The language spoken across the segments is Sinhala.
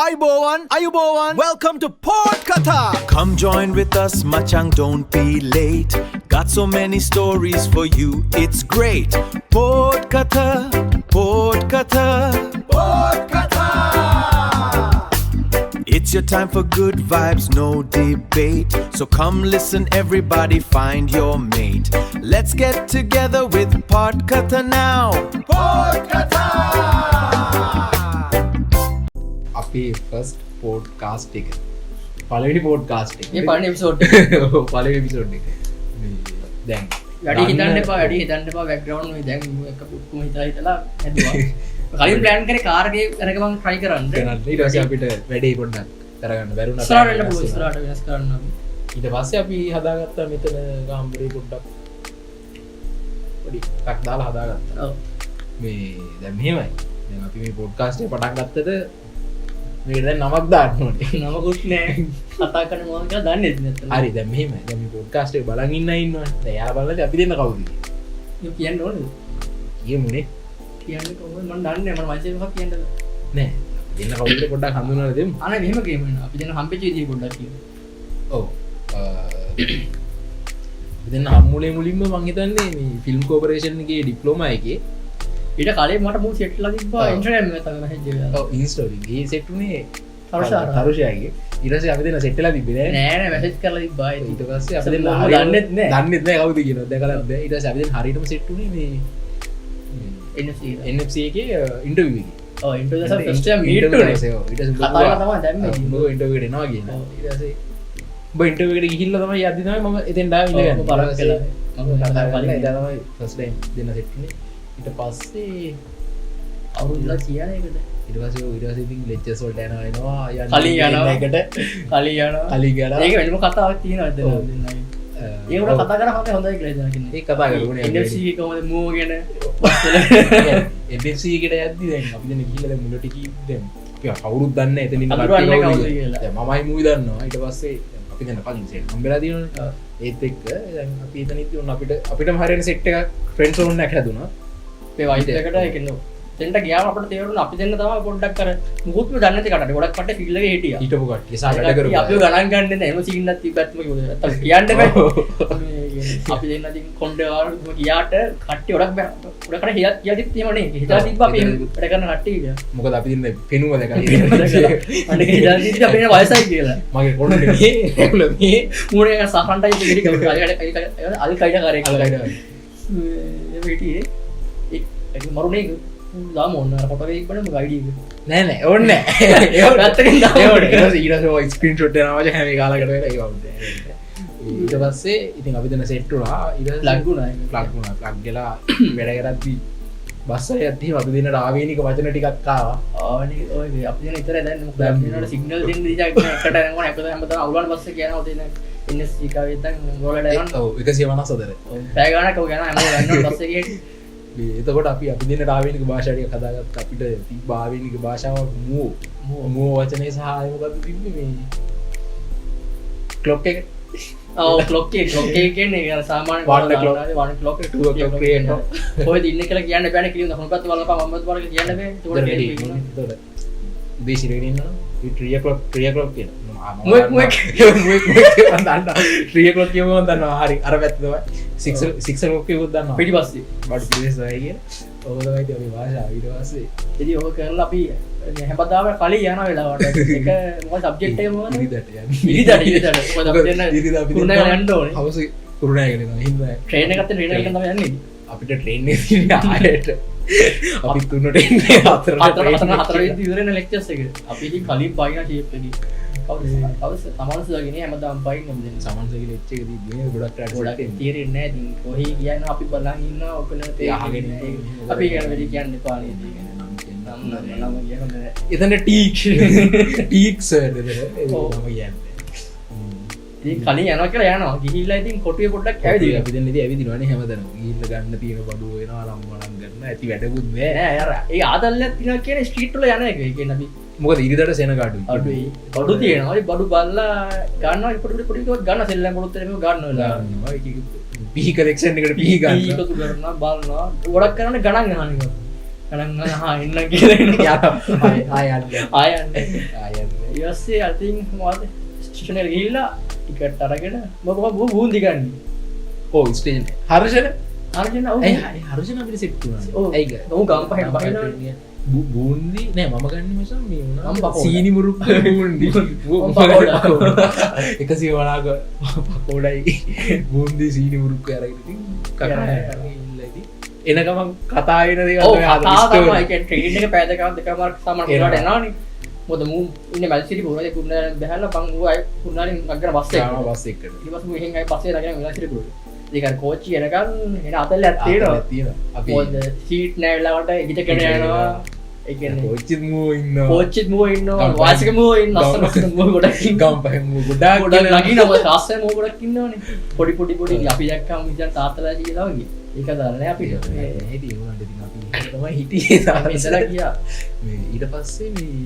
ආයුබෝවන්, ආයුබෝවන්. Welcome to Pod Katha. Come join with us, මචං, don't be late. Got so many stories for you, it's great. Pod Katha, Pod Katha, Pod Katha. It's your time for good vibes, no debate. So come listen, everybody, find your mate. Let's get together with Pod Katha now. Pod Katha! අපේ ෆස්ට් පෝඩ්කාස්ට් එක, පළවෙනි පෝඩ්කාස්ට් එක. මේ පළවෙනි එපිසෝඩ් එක. ඔව්, පළවෙනි එපිසෝඩ් එක. මේ දැන් වැඩි හිතන්න එපා, වැඩි හිතන්න එපා. බැක්ග්‍රවුන්ඩ් මේ දැන් එක ඔක්කොම හිතලා හිතලා හැදුවා. කලින් ප්ලෑන් කරේ කාර් එකේ අරගෙන මං try කරන්න. කරන්න. ඊට පස්සේ අපිට වැඩේ පොඩ්ඩක් කරගන්න බැරුණා. ඉස්සරහට එන්න පුළුවන්, ඉස්සරහට වෙනස් කරන්න අපි. ඊට පස්සේ අපි හදාගත්තා මෙතන කාමරේ පොඩ්ඩක් පොඩි එකක් දාලා හදාගත්තා. මේ දැන් මෙහෙමයි, දැන් අපි මේ පොඩ්කාස්ට් එක පටන් ගත්තට මේකට දැන් නමක් දාන්න ඕනේ. නමකුත් නෑ, කතා කරන්න මොනවද කියලා දන්නේ නැත්නම්. හරි, දැන් මෙහෙමයි, දැන් මේ පොඩ්කාස්ට් එක බලන් ඉන්න අය ඉන්නවනේ. දැන් එයාලා බලලා අපි දෙන්න කවුද කියලා. මේ කියන්න ඕනද? කියමුනේ. කියන්නේ කොහොමද? මං දන්නේ නෑ, මට මයිසෙල්ෆ් එකක් කියන්න බෑ. නෑ, අපි දෙන්න කවුද කියලා පොඩ්ඩක් හඳුනලා දෙමු. අනේ මෙහෙම කියමු නේද? අපි දෙන්න හම්බෙච්ච විදිය පොඩ්ඩක් කියමු. ඔව්, අපි දෙන්න හම්බුනේ මුලින්ම මං හිතන්නේ මේ ෆිල්ම් කෝපරේෂන් එකේ ඩිප්ලෝමා එකේ. ඊට කලින් මට මූ සෙට් ලා තිබ්බා. ඉන්ස්ටාග්‍රෑම් එකේ තමයි මැසේජ් එක. ඔව්, ඉන්ස්ටා එකේ ඒ සෙට් උනේ. තරුෂා. තරුෂාගේ. ඊට පස්සේ අපි දෙන්න සෙට් වෙලා තිබ්බේ නෑ. නෑ නෑ, මැසේජ් කරලා තිබ්බා. ඊට පස්සේ අපි දෙන්න මම හරියටම දන්නෙත් නෑ. දන්නෙත් නෑ කවුද කියලා, දැකලත් නෑ. ඊට පස්සේ අපි දෙන්න හරියටම සෙට් උනේ මේ NFC එක. NFC එකේ ඉන්ටර්විව් එකේ. ඔව්, ඉන්ටර්විව් එක ෆස්ට් ටයිම් මීට් උනේ. ඔව්, ඊට පස්සේ කතා කරලා තමයි දැම්මේ. උඹ ඉන්ටර්විව් එකට එනවා කියලා. ඔව්. ඊට පස්සේ උඹ ඉන්ටර්විව් එකට ගිහිල්ලා තමයි යද්දි තමයි මම එතෙන්ට ආවේ ඉඳගන්න. ඔව්, පරක් ඊට පස්සේ වෙලා. මම කතා කලින් කරලා එදා තමයි ෆස්ට් ටයිම් දෙන්න සෙට් උනේ. ඊට පස්සේ අවුරුද්දක් කියන එකට. ඊට පස්සේ ඔව්, ඊට පස්සේ ඉතින් ලෙක්චර්ස් වලට යනවා එනවා යන්න. කලින් යනවා. එකට. කලින් යනවා. කලින් යනවා. ඒක වෙනම කතාවක් තියෙනවා එතන. ඔව්. දෙන්නයි. ඒක උඩ කතා කරා හොඳයි හොඳයි කියලා හිතනවා කියන්නේ. ඒක කතා කරුණේ. NFC එක කොහොමද මූව ගැන බස් වල. NFC එකට යද්දි දැන් අපි දෙන්න ගිහිල්ලා දැන් මුලට කී දැන් අපි කවුරුත් දන්නේ නැහැ එතන ඉන්න අඳුරන්නේ කට්ටිය කවුද කවුද කියලා. දැන් මමයි මූයි දන්නවා. ඊට පස්සේ දැන් අපි දෙන්න කලින් සෙට් හම්බෙලා තියෙනවනේ. ඔව්. ඒත් එක්ක දැන් අපි එතන ඉතින් ඔන්න අපිටම හරියන සෙට් එකක් ෆ්‍රෙන්ඩ් සෝන් එකක් හැදුනා. මේ වයිබ් එකට ඒ කියන්නේ දෙන්න ගියාම අපිට තේරුණා අපි දෙන්න තමයි පොඩ්ඩක් අර මුකුත්ම දන්නේ නැති කට්ටිය. ගොඩක් කට්ටිය ෆීල්ඩ් එකේ හිටියා. හිටපු කට්ටිය සහ වැඩ කරපු අපිව ගණන් ගන්න නෑ. එහෙම සීන් එකක් තිබ්බත්ම කිව්වද? නැත්තම් කියන්න බෑ. මේ කියන්නේ අපි දෙන්න ඉතින් කොණ්ඩේ වාර ගියාට කට්ටිය ගොඩක් බෑ. ගොඩක් කට්ටිය හිතා කියලා තිබ්බ එහෙම නේ. හිතා තිබ්බ අපි එහෙම වැඩ කරන කට්ටිය කියලා. මොකද අපි දෙන්න පෙනුම දැකලා. අන්න ඒක හිතා තිබ්බ අපි දෙන්න වයසයි කියලා. මගේ කොණ්ඩේ මේ රැකුල මේ මූණ එක සහරන්ටයි පිළි අල් කයිඩ කරේ. අල් කයිඩ කරේ. මේ හිටියේ ඒ මරුනේ දාමු ඔන්න අර ෆොටෝ එකක් බලමු ID එක. නෑ නෑ, ඕනේ නෑ. ඒ ඕනේ. පැත්තකින් දාමු. ඒ ඕනේ. ඊට පස්සේ ඔය ස්ක්‍රීන්ෂොට් යනවා මචං හැම කාලයකට වෙලා ඒක වුණේ. ඊට පස්සේ ඉතින් අපි දෙන්න සෙට් වුණා. ඊට පස්සේ ප්ලග් වුණා ඒක. ප්ලග් වුණා. ප්ලග් වෙලා වැඩ කරද්දි බස් එකේ යද්දි අපි දෙන්නට ආවේනික වචන ටිකක් ආවා. ආවේනික ඔය අපි දෙන්න විතරයි දැන් මොකද දැන් අපි දෙන්නට සිග්නල් දෙන්න දිහා එකට යනවා එකට හැමදාම අවුලන පස්සේ කියනවා ඔතන NSC කාවේ දැන් ගෝලට යනවා. ඔව්, 154. ඔව්, පැය ගාණක් ඔය යනවා හැමෝම ගන්නවා පස්සේ ගිහින්. මේ එතකොට අපි දෙන්නට ආවේනික භාෂා ටිකක් හදාගත්තා. අපිට තිබ්බ ආවේනික භාෂාවක් මුවෝ. මුවෝ වචනේ සහ ආයෙ මොකද්ද තිබ්බේ මේ ක්ලොක් එක. ඔව්, ක්ලොක් එක කියන්නේ අර සාමාන්‍ය 1 o'clock. 1 o'clock, 2 o'clock, 3 o'clock. කොහෙද ඉන්නේ කියලා කියන්න බෑනේ. කිලින් හොඳ පැත්ත බලපන් මම පැත්ත බලලා කියන්න බෑ. ඒකට වැඩි එතකොට උදේ සිරගෙන ඉන්නවා ඒ 3 o'clock, 3 o'clock කියලා. මම මුවෙක් මුවෙක්. මුවෙක් මුවෙක් කියලා මම දන්නවා. 3 o'clock කියවම මම දන්නවා හරි අර පැත්ත තමයි. 6 o'clock කිව්වොත් දන්නවා පිටිපස්සේ. බඩු පිටිපස්සේ තමයි කියලා. ඔක තමයි ඉතින් අපේ භාෂාව. ඊට පස්සේ ඉතින් ඔක කරලා අපි හැමදාම කලින් යන වෙලාවට එක මොකද සබ්ජෙක්ට් එක මොකද? ඉරිදට යන්නේ. ඉරිදට. මොකද අපි දෙන්න ඉරිදා අපි කුරුණෑගල යන්න ඕනේ. හවස කුරුණෑගල යනවා. හින්දා ට්‍රේන් එකත් ට්‍රේන් එකෙන් තමයි යන්නේ. අපිට ට්‍රේන් එකේ තියෙන්නේ ආයෙට. අපි තුනට එන්නේ හතරට. හතර ට්‍රේන් හතර එකේ. හතර වෙද්දි ඉවර වෙන ලෙක්චර්ස් එක. අපි ඉතින් කලින් පයින් ෂේප් එකේ. කවුද කවුද සමන්සලාගේ නේ හැමදාම පයින් අපි දෙන්න. සමන්සගේ ලෙක්චර් එක දීදී ගොඩක් රට ගොඩක් තේරෙන්නේ නැහැ. ඉතින් කොහේ කියන්නේ අපි බලන් ඉන්නවා ඔකන අහගෙන තේරෙන්නේ ඉන්නවා. නැහැ. අපි කියන වෙලේ කියන්න එපා නේද? නම් නම් නම කියන්න නෑ. එතන ටීක් ටීක් සර් එතන ඒ ඔව්. නම කියන්නේ. ඉතින් කලින් යනවා කියලා යනවා. ගිහිල්ලා ඉතින් කොටුවේ පොඩ්ඩක් ඇවිදිනවා ඇවිදිනවා. අපි දෙන්න ඉතින් ඇවිදිනවනේ හැමතැනම. ගිහිල්ලා ගන්න තියෙන බඩුව වෙනවා නම් වණන් ගන්න ඇති වැඩකුත් නෑ. නෑ අර ඒ ආදල්ලයක් තියෙනවා කියන්නේ ස්ට්‍රීට් වල යන එක. ඒ කියන්නේ අපි මොකද ඉරිදට සෙනග අඩුයි. අඩුයි. බඩු තියෙනවා. ඒ බඩු බලලා ගන්නවා පොඩි පොඩි පොඩි පොඩි ගන්න සෙල්ලම් පොඩුත් එහෙම ගන්න වෙලාව. ගන්නවා. එක එක පිහි කලෙක්ෂන් එකට පිහි පී ගන්නවා. එකතු කරනවා බලනවා. ගොඩක් කරන්නේ ගණන් අහන එක. ගණන් ගන්න හා එන්න කියලා එනවා. ආය යන්න. ආය යන්න. ආය යන්න. ඊට පස්සේ අර ඉතින් මොකද ස්ටේෂන් එකට ගිහිල්ලා ටිකට් අරගෙන මම කොහොමද බූන්දි ගන්නේ. ඔව් ස්ටේෂන්. හර්ෂණ හර්ෂණ ඔව්. ඇයි හර්ෂණ අපිට සෙට් වුණා. ඔව්. ඇයි ඔව් ගම් පහෙන් බහිනවනේ. බූන්දි නෑ මම ගන්නේ මචං මේ වුණා. මම පකෝඩා. සීනි මුරුක්කු බූන්දි. මම පකෝඩා. 150ක පකෝඩයි බූන්දි සීනි මුරුක්කු අරගෙන ඉතින් කකා ඉල්ල ඉතින් එන ගමන් කතා වෙන දේවල් ඔව් තමයි කතා ස්ටෝරි. තමයි. ඒ කියන්නේ ට්‍රේන් එක පැය දෙකක් දෙකමාරක් සාමාන්‍ය එනවා. වෙලාවට එනවනේ. මොකද මූ ඉන්නේ මැල්සිටි පුරාද කුණාලෙන් බහැලා බං ඌ ආයේ කුණාලෙන් නගන බස් එකට. යාම බස් එකට. ඊට පස්සේ මූ එහෙන් ආයේ බස් එක නගන මැල්සිටි පුරාද. ඒක අර කෝච්චි එනකන් එන අතල්ලක් තියෙනවා. ආතල්ලක් තියෙනවා. අපි මොකද සීට් නෑ වෙලාවට ඉඳගෙන යනවා. ඒ කියන්නේ කෝච්චිත් මූ ඉන්නවා. කෝච්චිත් මූ ඉන්නවා. ගම් පහෙන් වාසික මූ ඉන්නවා. ලස්සන ලස්සන මූ ගොඩක් ඉන්නවා. ගම් පහෙන් මූ ගොඩාක් ගොඩක් ඉන්නවා. නගිනවා. ලස්සන මූ ගොඩක් ඉන්නවනේ. පොඩි පොඩි පොඩි අපි දැක්කම ඉතින් තාත්තලා කියලා වගේ. ඒක දාලා නෑ අපිට. නෑ ඉතින් ඒ වුණාට ඉතින් අපි එහෙම තමයි හිටියේ. අපි ඉඳලා ගියා. මේ ඊට පස්සේ මේ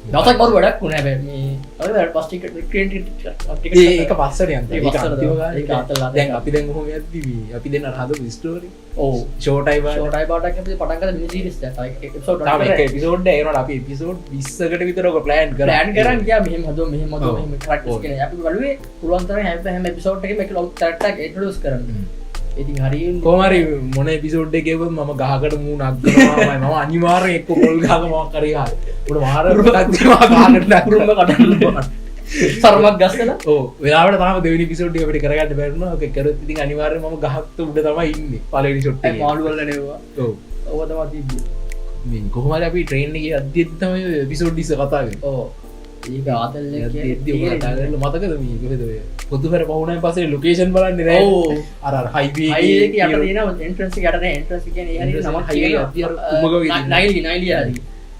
දවසක් මරු වැඩක් වුණා හැබැයි මේ අර බස් ටිකට් ට්‍රේන් ටිකට් ඒ ඒක පස්සට යන්න. ඒ ඒක පස්සට අන්තිම තමයි. ගානේ. ඒක අතල්ලා දැන් අපි දැන් ඔහොම යද්දි මේ අපි දෙන්න අර හදපු ස්ටෝරි. ඔව්. ෂෝට් අයි බාට. ෂෝට් අයි බාටක් අපි පටන් ගත්ත මිනි සීරීස් එක. තව එක එපිසෝඩ් තාම එක එපිසෝඩ් එක ඒ වුණාට අපි එපිසෝඩ් 20කට විතර ඔක ප්ලෑන් කරා. ප්ලෑන් කරන් ගියා මෙහෙම හදුවා මෙහෙම හදුවා ඔව්. මෙහෙම කැරක්ටර්ස් ඔව්. කියන. අපි බලුවේ පුළුවන් තරම් හැම එපිසෝඩ් එකෙම එක ලොකු කැරක්ටර් එකක් ඉන්ට්‍රොඩියුස් කරන්න. ඉතින් හරිය කොහොම හරි මොන එපිසෝඩ් එකේ වුවත් මම ගහකට මූණ අග්ගනවා. මම අනිවාර්යෙන් එක්ක පොල් ගහක මොකක් හරි ගහලා. උඩ මාර පොතක් තියෙනවා ගහකට නග්ගනවා. කුරුම්බ කඩන්න. සරමක් ගස්සලා. ඔව් වෙලාවට තාම දෙවෙනි එපිසෝඩ් එක අපිට කරගන්න බැරි වුණා. ඔක කරොත් ඉතින් අනිවාර්යෙන් මම ගහක් උඩ තමයි ඉන්නේ පළවෙනි ෂොට් ඒ එකේ. මාළු වල නෙවුවා. ඔව්. ඔව් තමයි තිබ්බේ. මේ කොහොම හරි අපි ට්‍රේන් එකේ යද්දිත් තමයි ඔය එපිසෝඩ් 20 කතා කරන්නේ. ඔව්. ඒක ආතල් එක යද්දි එද්දි ඔක කතා කරලා මතකද මේ කොහෙද ඔය පොදුපෙර පහුණාන් පස්සේ ලොකේෂන් බලන්නේ නෑ. ඔව්. අර අර හයිවේ හයිවේ එකේ යට තියෙනවා එන්ට්‍රන්ස් එක යට නෑ. එන්ට්‍රන්ස් එක කියන්නේ ඒ හරිය එන්ට්‍රන්ස් නමක් හයිවේ තියෙනවා. යද්දි අර උමග වගේ තියෙනවා. නයිලි හරි.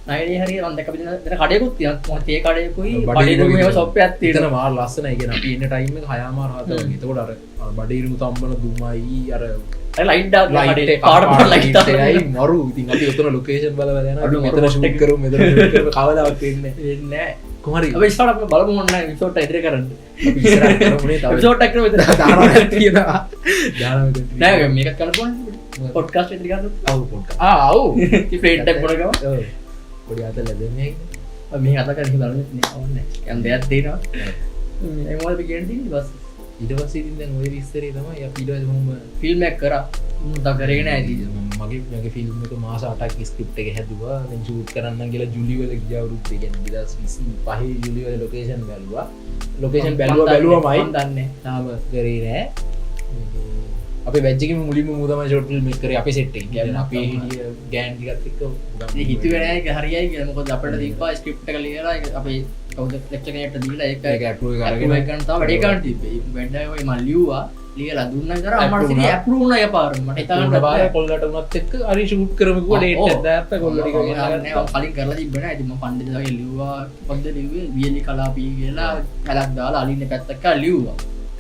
නයිලි හරි මම දැක්ක පිටින් දැන් කඩේකුත් තියෙනවා. මොකද ඒ කඩේකුයි බඩේ බඩේරුම ඉරුම එහෙම ෂොප් එකක් එතන තියෙනවා. මාර ලස්සනයි. ඒ කියන්නේ අපි එන්න ටයිම් එක 6:30 වගේ. එතකොට අර අර බඩේරුම තම්බන දුමයි අර අර ලයිට් දාලා ලයිට් කඩේ එක පාට පාට ලයිට් එකයි දාලා මරු. ඉතින් අපි ඔතන ලොකේෂන් බල බල යනවා. අඩු අපි මෙතන මරු ෂූට් කරමු මෙතන ෂූට් කරමු කවදාවත් වෙන්නේ නෑ. වෙන්නේ නෑ. කොහොම හරි අපි ඉස්සරහට අපි බලමු ඕන නෑ එපිසෝඩ් එක ඉදිරි කරන්න. අපි ඉස්සරහට කරමුනේ තව. එපිසෝඩ් එකක් කරමු විතර. දානවා තියෙනවා. දානවා මෙතන නෑ මේකත් කරන්න ඕනේ. පොඩ්කාස්ට් ඉදිරි කරන්න. ඔව් පොඩ්කාස්ට්. ආ ඔව්. ඉතින් ප්ලේට් එකක් බොන ගමන්. ඔව්. පොඩි අතල් ලැබෙන්නේ නෑ. මේ කතා කරන්නේ බලන්නේ නෑ ඕනේ නෑ. යම් දෙයක් තියෙනවා. මේ මොකද අපි කියන්න තියෙන්නේ බස්. ඊට පස්සේ ඉතින් දැන් ඔය විස්තරේ තමයි අපි ඊට පස්සේ කොහොම ෆිල්ම් එකක් කරා. මුන් තව කරගෙන නෑ ඉතින්. මගේ ෆිල්ම් එක මාස 8ක් ස්ක්‍රිප්ට් එක හැදුවා. දැන් ෂූට් කරන්න කියලා ජූලි වල ගිය අවුරුද්ද. ඒ කියන්නේ 2025 ජූලි වල ලොකේෂන් බැලුවා. ලොකේෂන් බැලුවා බැලුවමයි මං දන්නේ. තාම කරේ නෑ. අපේ බැච් එකේම මුලින්ම මූ තමයි ෂෝට් ෆිල්ම් එක කරේ අපේ සෙට් එකේ. කියන්නේ අපේ හිටිය ගෑන් ටිකත් එක්ක ඉතින් හිතුවේ නෑ ඒක හරියයි කියලා. මොකද අපිට තිබ්බා ස්ක්‍රිප්ට් එක ලියලා ඒක අපේ කවුද ලෙක්චර් කෙනෙක්ට දීලා ඒක ඒක ඇප්‍රූව් එක අරගෙන අරගෙන ඒක ගන්න තව වැඩේ කරන්න තිබ්බේ. වැඩ ඔය මං ලිව්වා. ලියලා දුන්නා විතර අම්මට Approve සිටි වුණා. ඇප්‍රූව් වුණා එකපාරම. මට හිතා ගන්න උඩ බාර කොල්ලට වුණත් එක්ක හරි ෂූට් කරමු කිව්වා ඩේට් එක දාත්තා කොල්ල ටික මම නෑ මම කලින් කරලා තිබ්බේ නෑ. ඉතින් මම පණ්ඩිත වගේ ලිව්වා. මොකද්ද ලිව්වේ? වියලි කලාපී කියලා කලක් දාලා අලින්න පැත්තක් කරලා ලිව්වා.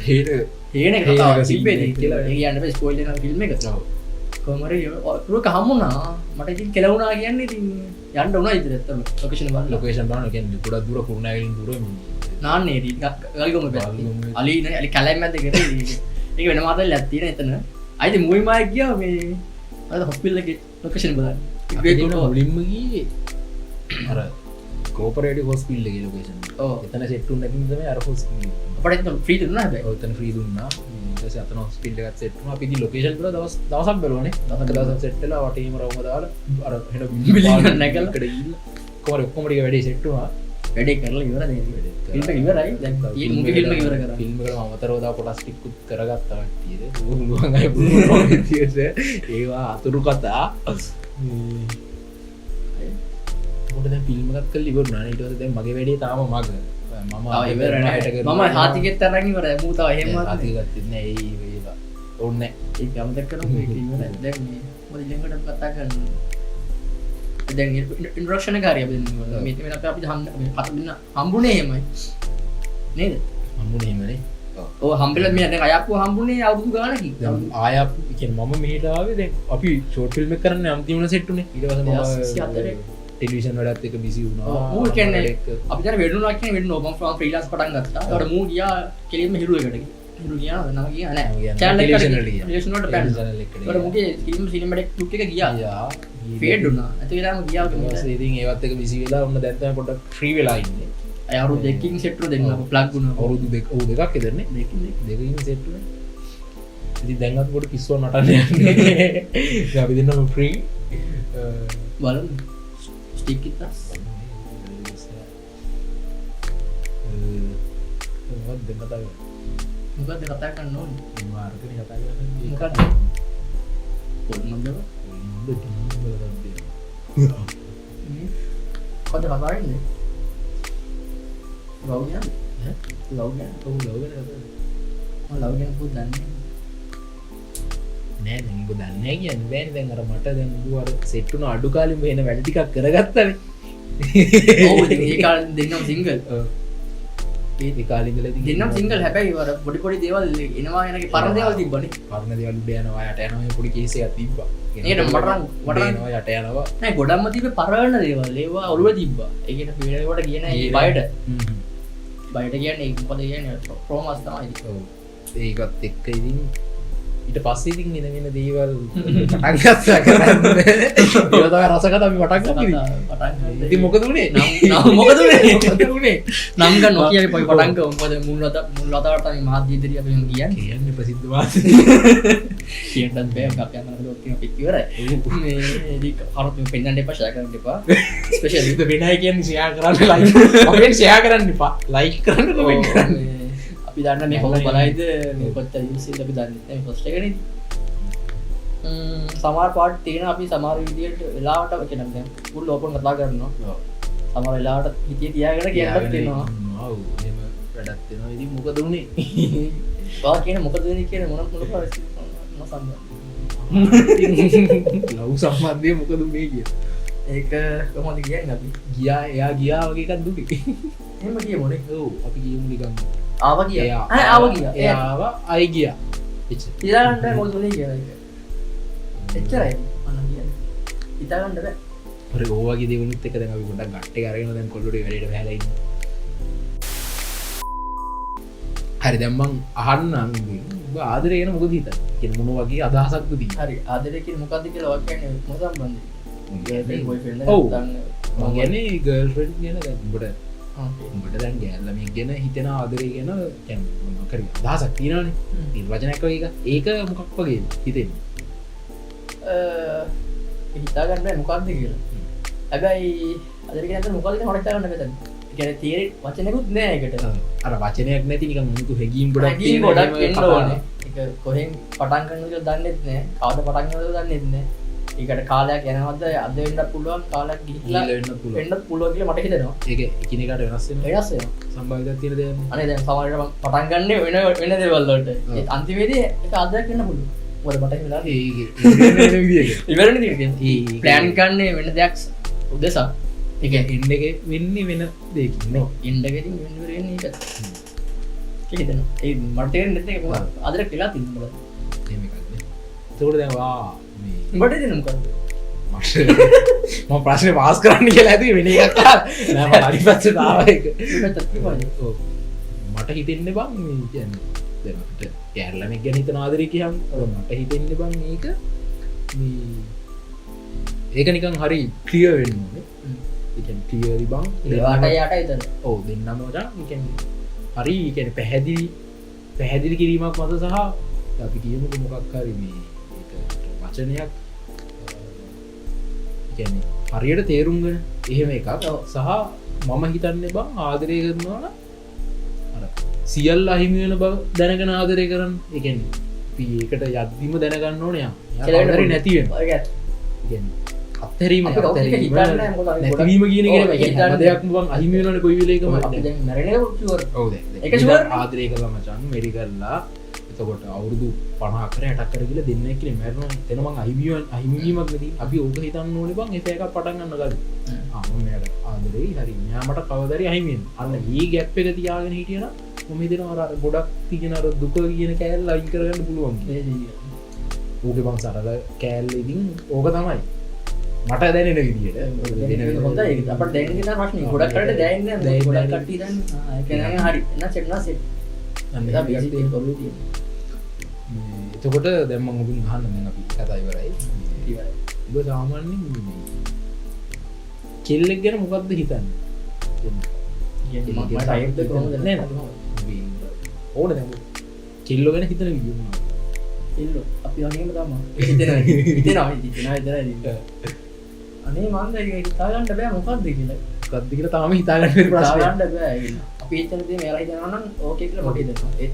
හේන හේන එක හේන කතාවක් එක තිබ්බේ scene ඉතින් එක කියලා. ඒ කියන්න බෑ ස්පොයිල් වෙන ෆිල්ම් එක. කොහොම හරි ඔය හම්බුණා. මට ඉතින් කෙලවුණා කියන්නේ ඉතින් යන්න වුණා ඉතින් ඇත්තටම ලොකේෂන් බලන්න. ලොකේෂන් බලන්න කියන්නේ ගොඩක් දුර කුරුණෑගලින් දුර මේ නාන්නේ ඉතින් ගල්ගොම පැත්තේ. ගල්ගොම. අලි නේ අලි කැලෑ මැද කරේ ඒක. ඒක වෙනම අතල්ලක් තියෙන එතන. ආයි ඉතින් මුයි මායි ගියා මේ අර හොස්පිටල් එකේ ලොකේෂන් බලන්න. අපි දෙන්න මුලින්ම ගියේ අර කෝපරේටිව් හොස්පිටල් එකේ ලොකේෂන් එක. ඔව්. එතන සෙට් වුණ නැතිනම් තමයි අර හොස්පිටල් එක. අපිට එතන ෆ්‍රී දුන්නා හැබැයි. ඔව් එතන ෆ්‍රී දුන්නා. ඊට පස්සේ අතන හොස්පිටල් එකත් සෙට් වුණා. අපි ඉතින් ලොකේෂන් වල දවසක් බැලුවානේ. දවසක් සෙට් වෙලා වටේම රවුම දාලා අර හෙන බිල්ඩින් එක නැගලා. එකට ගිහිල්ලා කොහොම හරි ඔක්කොම ටික වැඩේ සෙට් වුණා. වැඩේ කරලා ඉවරයි දැන්. වැඩේ ෆිල්ම් එක ඉවරයි. දැන් තියෙන මුගේ ෆිල්ම් එක ඉවර කරා. ෆිල්ම් එකට මම අමතරව තව කොටස් ටිකකුත් කරගත්තා කට්ටියට. පුළුවන් අය පුළුවන් විදියට ඒවා අතුරු කතා. මොකද දැන් ෆිල්ම් එකක් කරලා ඉවර වුණා නේ. ඊට පස්සේ දැන් මගේ වැඩේ තාම මග. මම තව ඉවර නෑ. හෙට කරනවා. මම හාතිකෙත් තරම් ඉවරයි. මූ තව එහෙම නෑ, හාතික ගත්තෙත් නෑ. ඒ ඒවා ඕනේ නෑ. ඒක අමතක කරමු. ඒක ඉවරයි. දැන් මේ මොකද ඊළඟට කතා කරන්නේ? දැන් ඉන්ට්‍රොඩක්ෂන් එක හරි අපි දැන් මේ මේ අපි අපි දෙන්න හම්බුනේ එහෙමයි. නේද? හම්බුනේ එහෙමනේ. ඔව් හම්බෙලා මේ දැන් අයප්පුව හම්බුනේ අවුරුදු ගානකින්. දැන් ආය අපි කියන්නේ මම මෙහෙට ආවේ දැන් අපි ෂෝට් ෆිල්ම් එක කරන්නේ අන්තිමන සෙට් උනේ. ඊට පස්සේ මම 2024. ටෙලිවිෂන් වැඩත් එක්ක බිසි වුණා. ඔව්, ඌ කියන්නේ වැඩ එක්ක. අපි දැන් වෙඩුණා කියන්නේ වෙඩුණා. මම ෆ්‍රීලාන්ස් පටන් ගත්තා. ඒකට මූ ගියා කෙලින්ම හිරු එකට. හිරු ගියාද නම ගියා නෑ නම ගියා නෑ. චැනල් එකට ටෙලිවිෂන් වලට ගියා. ටෙලිවිෂන් වලට ටෙලිවිෂන් චැනල් එකට ඒකට ගියා. මුගේ ෆිල්ම් සිනමැටික් ලුක් එක ගියා ගියා. ෆේඩ් වුණා නැති වෙලාවම ගියා ඊට පස්සේ ඉතින් ඒවත් එක බිසි වෙලා ඔන්න දැන් තමයි පොඩ්ඩක් ෆ්‍රී වෙලා ඉන්නේ. අය අවුරුදු දෙකකින් සෙට් වුණා දෙන්න ප්ලග් වුණා. අවුරුදු දෙක ඔව් දෙකක් ඉදන්නේ. දෙකකින් දෙක. දෙකකින් සෙට් වුණා. ඉතින් දැන් අපි පොඩි පිස්සුවක් නටන්න යන්නේ. දැන් අපි දෙන්නම ෆ්‍රී. බලමු. ස්ටික් ඉතස්. මොකක්ද දැන් කතා කරන්නේ? මොකද්ද කතා කරන්න ඕනේ? මේ අරකනේ කතා කරන්නේ. මොකද්ද? පොඩ්මන්දව? පොල්මන්ද ටීම් වල තත්ත්වය. මේ මොකද්ද කතා වෙන්නේ? ලව් ගැන? ඈ? ලව් ගැන? ඔව් ලව් ගැන කතා කරන්නේ. මම ලව් ගැන පොත් දන්නේ නෑ දැන් උඹ දන්නේ නෑ කියන්නේ බෑනේ. දැන් අර මට දැන් උඹ අර සෙට් වුණ අඩු කාලෙම එන වැඩ ටිකක් කරගත්තනේ. නෑ. ඔව් ඉතින් ඒ කාලේ දෙන්නම සිංගල්. ඔව්. ඒ කාලේ ඉඳලා ඉතින් දෙන්නම සිංගල්. හැබැයි අර පොඩි පොඩි දේවල් එනවා එනගේ පරණ දේවල් තිබ්බනේ. පරණ දේවල් උඩ යනවා යට යනවා මේ පොඩි කේස් එකක් තිබ්බා. නේද? මට නම්- මට උඩ නම්- යනවා යට යනවා. නෑ ගොඩක්ම තිබ්බේ පරණ දේවල්. ඒවා ඔළුවේ තිබ්බා. ඒ කියන්නේ පිළිවෙලකට ගියේ නෑ ඒ බයට. බයට කියන්නේ ඒ මොකද කියන්නේ ට්‍රෝමාස් තමයි ඉතින්. ඔව්. ඒකත් එක්ක ඉතින් ඊට පස්සේ ඉතින් එන වෙන දේවල් පටන් ගත්තා කරන්න. ඒවා තමයි රස කතා අපි පටන් ගත්තේ ඉතින්. පටන් ගත්තා. ඉතින් මොකද උනේ? නම් මොකද උනේ? මොකද උනේ? නම් ගන්න නොකිය අපි පටන් ගමු. මොකද මුල් වතාවට තමයි මාධ්‍ය ඉදිරිය අපි මෙහෙම කියන්නේ. කියන්නේ ප්‍රසිද්ධ මාධ්‍ය. කියන්නත් බෑ. මොකක් යන්න අපිට ඔක්කොම අපිත් ඉවරයි. මේ ඉතින් කවුරුත් මේ පෙන්නන්න එපා, ෂෙයා කරන්න එපා. ස්පෙෂල් ඉතින් වෙන අය කියන්නේ ෂෙයා කරන්න, ලයික්. අපෙන් ෂෙයා කරන්න එපා. ලයික් කරන්න, කමෙන්ට් කරන්න. අපි දන්න මේ කොහොම බලයිද මේ කොච්චර යූස් වෙයිද අපි දන්නේ නැහැ. මේ ෆස්ට් එකනේ. සමහර පාට් තියෙන අපි සමහර විදියට වෙලාවට ඒ කියන්නේ දැන් ෆුල් ඕපන් කතා කරනවා. සමහර වෙලාවට හිතේ තියාගෙන කියන්නත් වෙනවා. ඔව් එහෙම වැඩක් වෙනවා. ඉතින් මොකද උනේ? ඔයා කියන්නේ මොකද වෙන්නේ කියන මොන මොන පාර මොන සම්බන්ධ? ලව් සම්බන්ධය මොකද උනේ කියලා. ඒක කොහොමද කියන්නේ අපි? ගියා එයා ගියා වගේ එකක් දුන්නේ. එහෙම කියමුනේ. ඔව් අපි කියමු නිකන්. ආවා ගියා. එයා ආ ආවා ගියා. එයා ආවා අය ගියා. එච්චර. හිතා ගන්න බෑ මොකද උනේ කියලා ඒක. එච්චරයි මම කියන්නේ. හිතා ගන්න බෑ. අර ඔය වගේ දේවලුත් එක්ක දැන් අපි පොඩ්ඩක් ගට් එක අරගෙන දැන් කොල්ලෝ ටික වැඩේට බහැලා ඉන්නේ. හරි දැන් මං අහන්නම් උඹෙන්. උඹ ආදරේ ගැන මොකද හිතන්නේ? කියන්නේ මොන වගේ අදහසක්ද තියෙන්නේ? හරි ආදරේ කියන්නේ මොකද්ද කියලා ඔයා කියන්නේ මොන සම්බන්ධද? ගර්ල්ෆ්‍රෙන්ඩ් බොයිෆ්‍රෙන්ඩ් ඔව්. නැත්නම් මං කියන්නේ ගර්ල්ෆ්‍රෙන්ඩ් ගැන දැන් උඹට ආ. උඹට දැන් ගෑල් ළමයෙක් ගැන හිතෙන ආදරේ ගැන කියන්නේ මොකක් හරි අදහසක් තියෙනවනේ. නිර්වචනයක් වගේ එකක්. ඒක මොකක් වගේද හිතෙන්නේ? හිතා ගන්න බෑ මොකද්ද කියලා. හැබැයි ආදරේ කියන්නේ ඇත්තට මොකද්ද කියලා මට හිතා ගන්න බෑ දැන්. ඒ කියන්නේ තියරි වචනයකුත් නෑ ඒකට. අර වචනයක් නැති නිකන් මුතු හැඟීම් ගොඩක් හැඟීම් තියෙන ගොඩක් එහෙම එන්න කතා. ඕනේ. ඒක කොහෙන් පටන් ගන්නවද කියලා දන්නෙත් නෑ. කවද පටන් ගන්නවද දන්නෙත් නෑ. ඒකට කාලයක් යනවද අද වෙන්නත් පුළුවන් කාලයක් ගිහිල්ලා ගිහිල්ලා වෙන්නත් පුළුවන්. වෙන්නත් පුළුවන් කියලා මට හිතෙනවා. ඒක එකිනෙකාට වෙනස් වෙනවා. වෙනස් වෙනවා. සම්භාවිතයක් තියෙන දෙයක් නේ. අනේ දැන් සමහර වෙලාවට මං පටන් ගන්නේ වෙන වෙන දේවල් වලට. ඔව්. ඒත් අන්තිමේදී ඒක ආදරයක් වෙන්න පුළුවන්. මොකද මට එහෙම වෙලා ඒ ඒ වෙන විදියක. ඉවරනේ තියෙන්නේ. ඒ ප්ලෑන් කරන්නේ වෙන දෙයක් උදෙසා. ඒ කියන්නේ එන්න එක වෙන්නේ වෙන දෙයකින් නේ. එන්න එක ඉතින් වෙන වෙන්නේ ඒක. ඒක හිතෙනවා. ඒ මට තේරෙන්නේ නැත්නම් ඒක මොකක්ද? ආදරයක් වෙලා තියෙන්නේ මොකද්ද? එහෙම එකක් නේ. එතකොට දැන් වා මේ උඹට හිතෙන්නේ මොකද්ද? මට මම ප්‍රශ්නේ පාස් කරන්න කියලා හැදුවේ වෙන එකක් අහලා. නෑ මම හරි පැත්තට ආවා ඒක. පැත්තට කිව්වනේ. ඔව්. මට හිතෙන්නේ බං මේ කියන්නේ දැන් අපිට ගෑල් ළමෙක් ගැන හිතන ආදරේ කියහම ඔව් මට හිතෙන්නේ බං මේක මේ ඒක නිකන් හරි ක්ලියර් වෙන්න ඕනේ. ඒ කියන්නේ ක්ලියර්ලි බං ඒවාට යට හිතන. ඔව් දෙන්නම මචං ඒ කියන්නේ හරි ඒ කියන්නේ පැහැදිලි කිරීමක් මත සහ අපි කියමුකෝ මොකක් හරි මේ ඒක වචනයක් ඒ කියන්නේ හරියට තේරුම් ගන්න එහෙම එකක්. ඔව්. සහ මම හිතන්නේ බං ආදරය කරනවා නම් අර සියල්ල අහිමි වෙන බව දැනගෙන ආදරය කරන්න. ඒ කියන්නේ අපි ඒකට යද්දිම දැනගන්න ඕනේ යා. එයා කියලා කවදාහරි නැති වෙනවා. ඒක ඇත්ත. ඒ කියන්නේ අත්හැරීම, අපි කවුරුත් අත්හැරීම, හිතන්නේ නැහැ මොකද අපි ගොඩක්- නැතිවීම කියන එක ඔව්, නෙමෙයි. ඒ කියන්නේ හැම හිතන්නේ. දෙයක්ම බං අහිමි වෙනවනේ කොයි වෙලේකම. අපි දැන් මැරෙන එක ෂුවර්. ඔව් දැන්. දැන් ඒක ෂුවර් නේ. ආදරය කළා මචං, මෙරි කරලා. එතකොට අවුරුදු 50 කර 60 කර කියලා දෙන්නෙක් කියලා මැරෙනවා. එතන මං අහිමිවීමක් නෙදී. අපි ඕක හිතන්න ඕනේ බං එපා එකක් පටන් ගන්න කලින්. මම මෙයාට ආදරෙයි. හරි. මෙයා මට කවදාරි අහිමි වෙනවා. අන්න මේ ગેප් එක තියාගෙන හිටියනම් මම හිතනවා අර ගොඩක් තියෙන අර දුක කියන කෑල්ල අයින් කරගන්න පුළුවන් කියලා. ඕකේ බං සරල කෑල්ල ඉතින් ඕක තමයි. මට දැනෙන විදියට. මොකද වෙන වෙන හොඳයි ඒක. අපට දැනෙන දේ තමයි ප්‍රශ්නේ. ගොඩක් කටට දැනෙන්නේ නැහැ. දැනෙන්නේ ගොඩක් නැහැ. කට්ටිය දන්නේ. ආ, ඒක නෑ හරි. එහෙනම් සෙට් නා සෙට්. අන්න ඒක එහෙම එකක් බේසික් තියෙනවා. ඔළුවේ තියෙන. මේ එතකොට දැන් මම ඔබෙන් අහන්න දැන් අපි කතා ඉවරයි. ඉවරයි. ඔබ සාමාන්‍යයෙන් මේ කෙල්ලෙක් ගැන මොකද්ද හිතන්නේ? කියන්නේ මම ටයිප් ද කොහොමද? නෑ නෑ. ඕන දැන් ඔබ කෙල්ලෝ ගැන හිතන විදිය මොනවද? කෙල්ලෝ අපි වගේම තමයි. හිතෙනවා හිතෙනවා හිතෙනවා හිතෙනවා. අනේ මං දැන් ඒක හිතා ගන්න බෑ මොකද්ද කියලා. මොකද්ද කියලා තාම හිතා ගන්න බැරි ප්‍රශ්නයක්. හිතා ගන්න බෑ ඒක. අපි හිතන දේ මෙයාලා හිතනවා නම් ඕකේ කියලා මට හිතෙනවා. ඒත්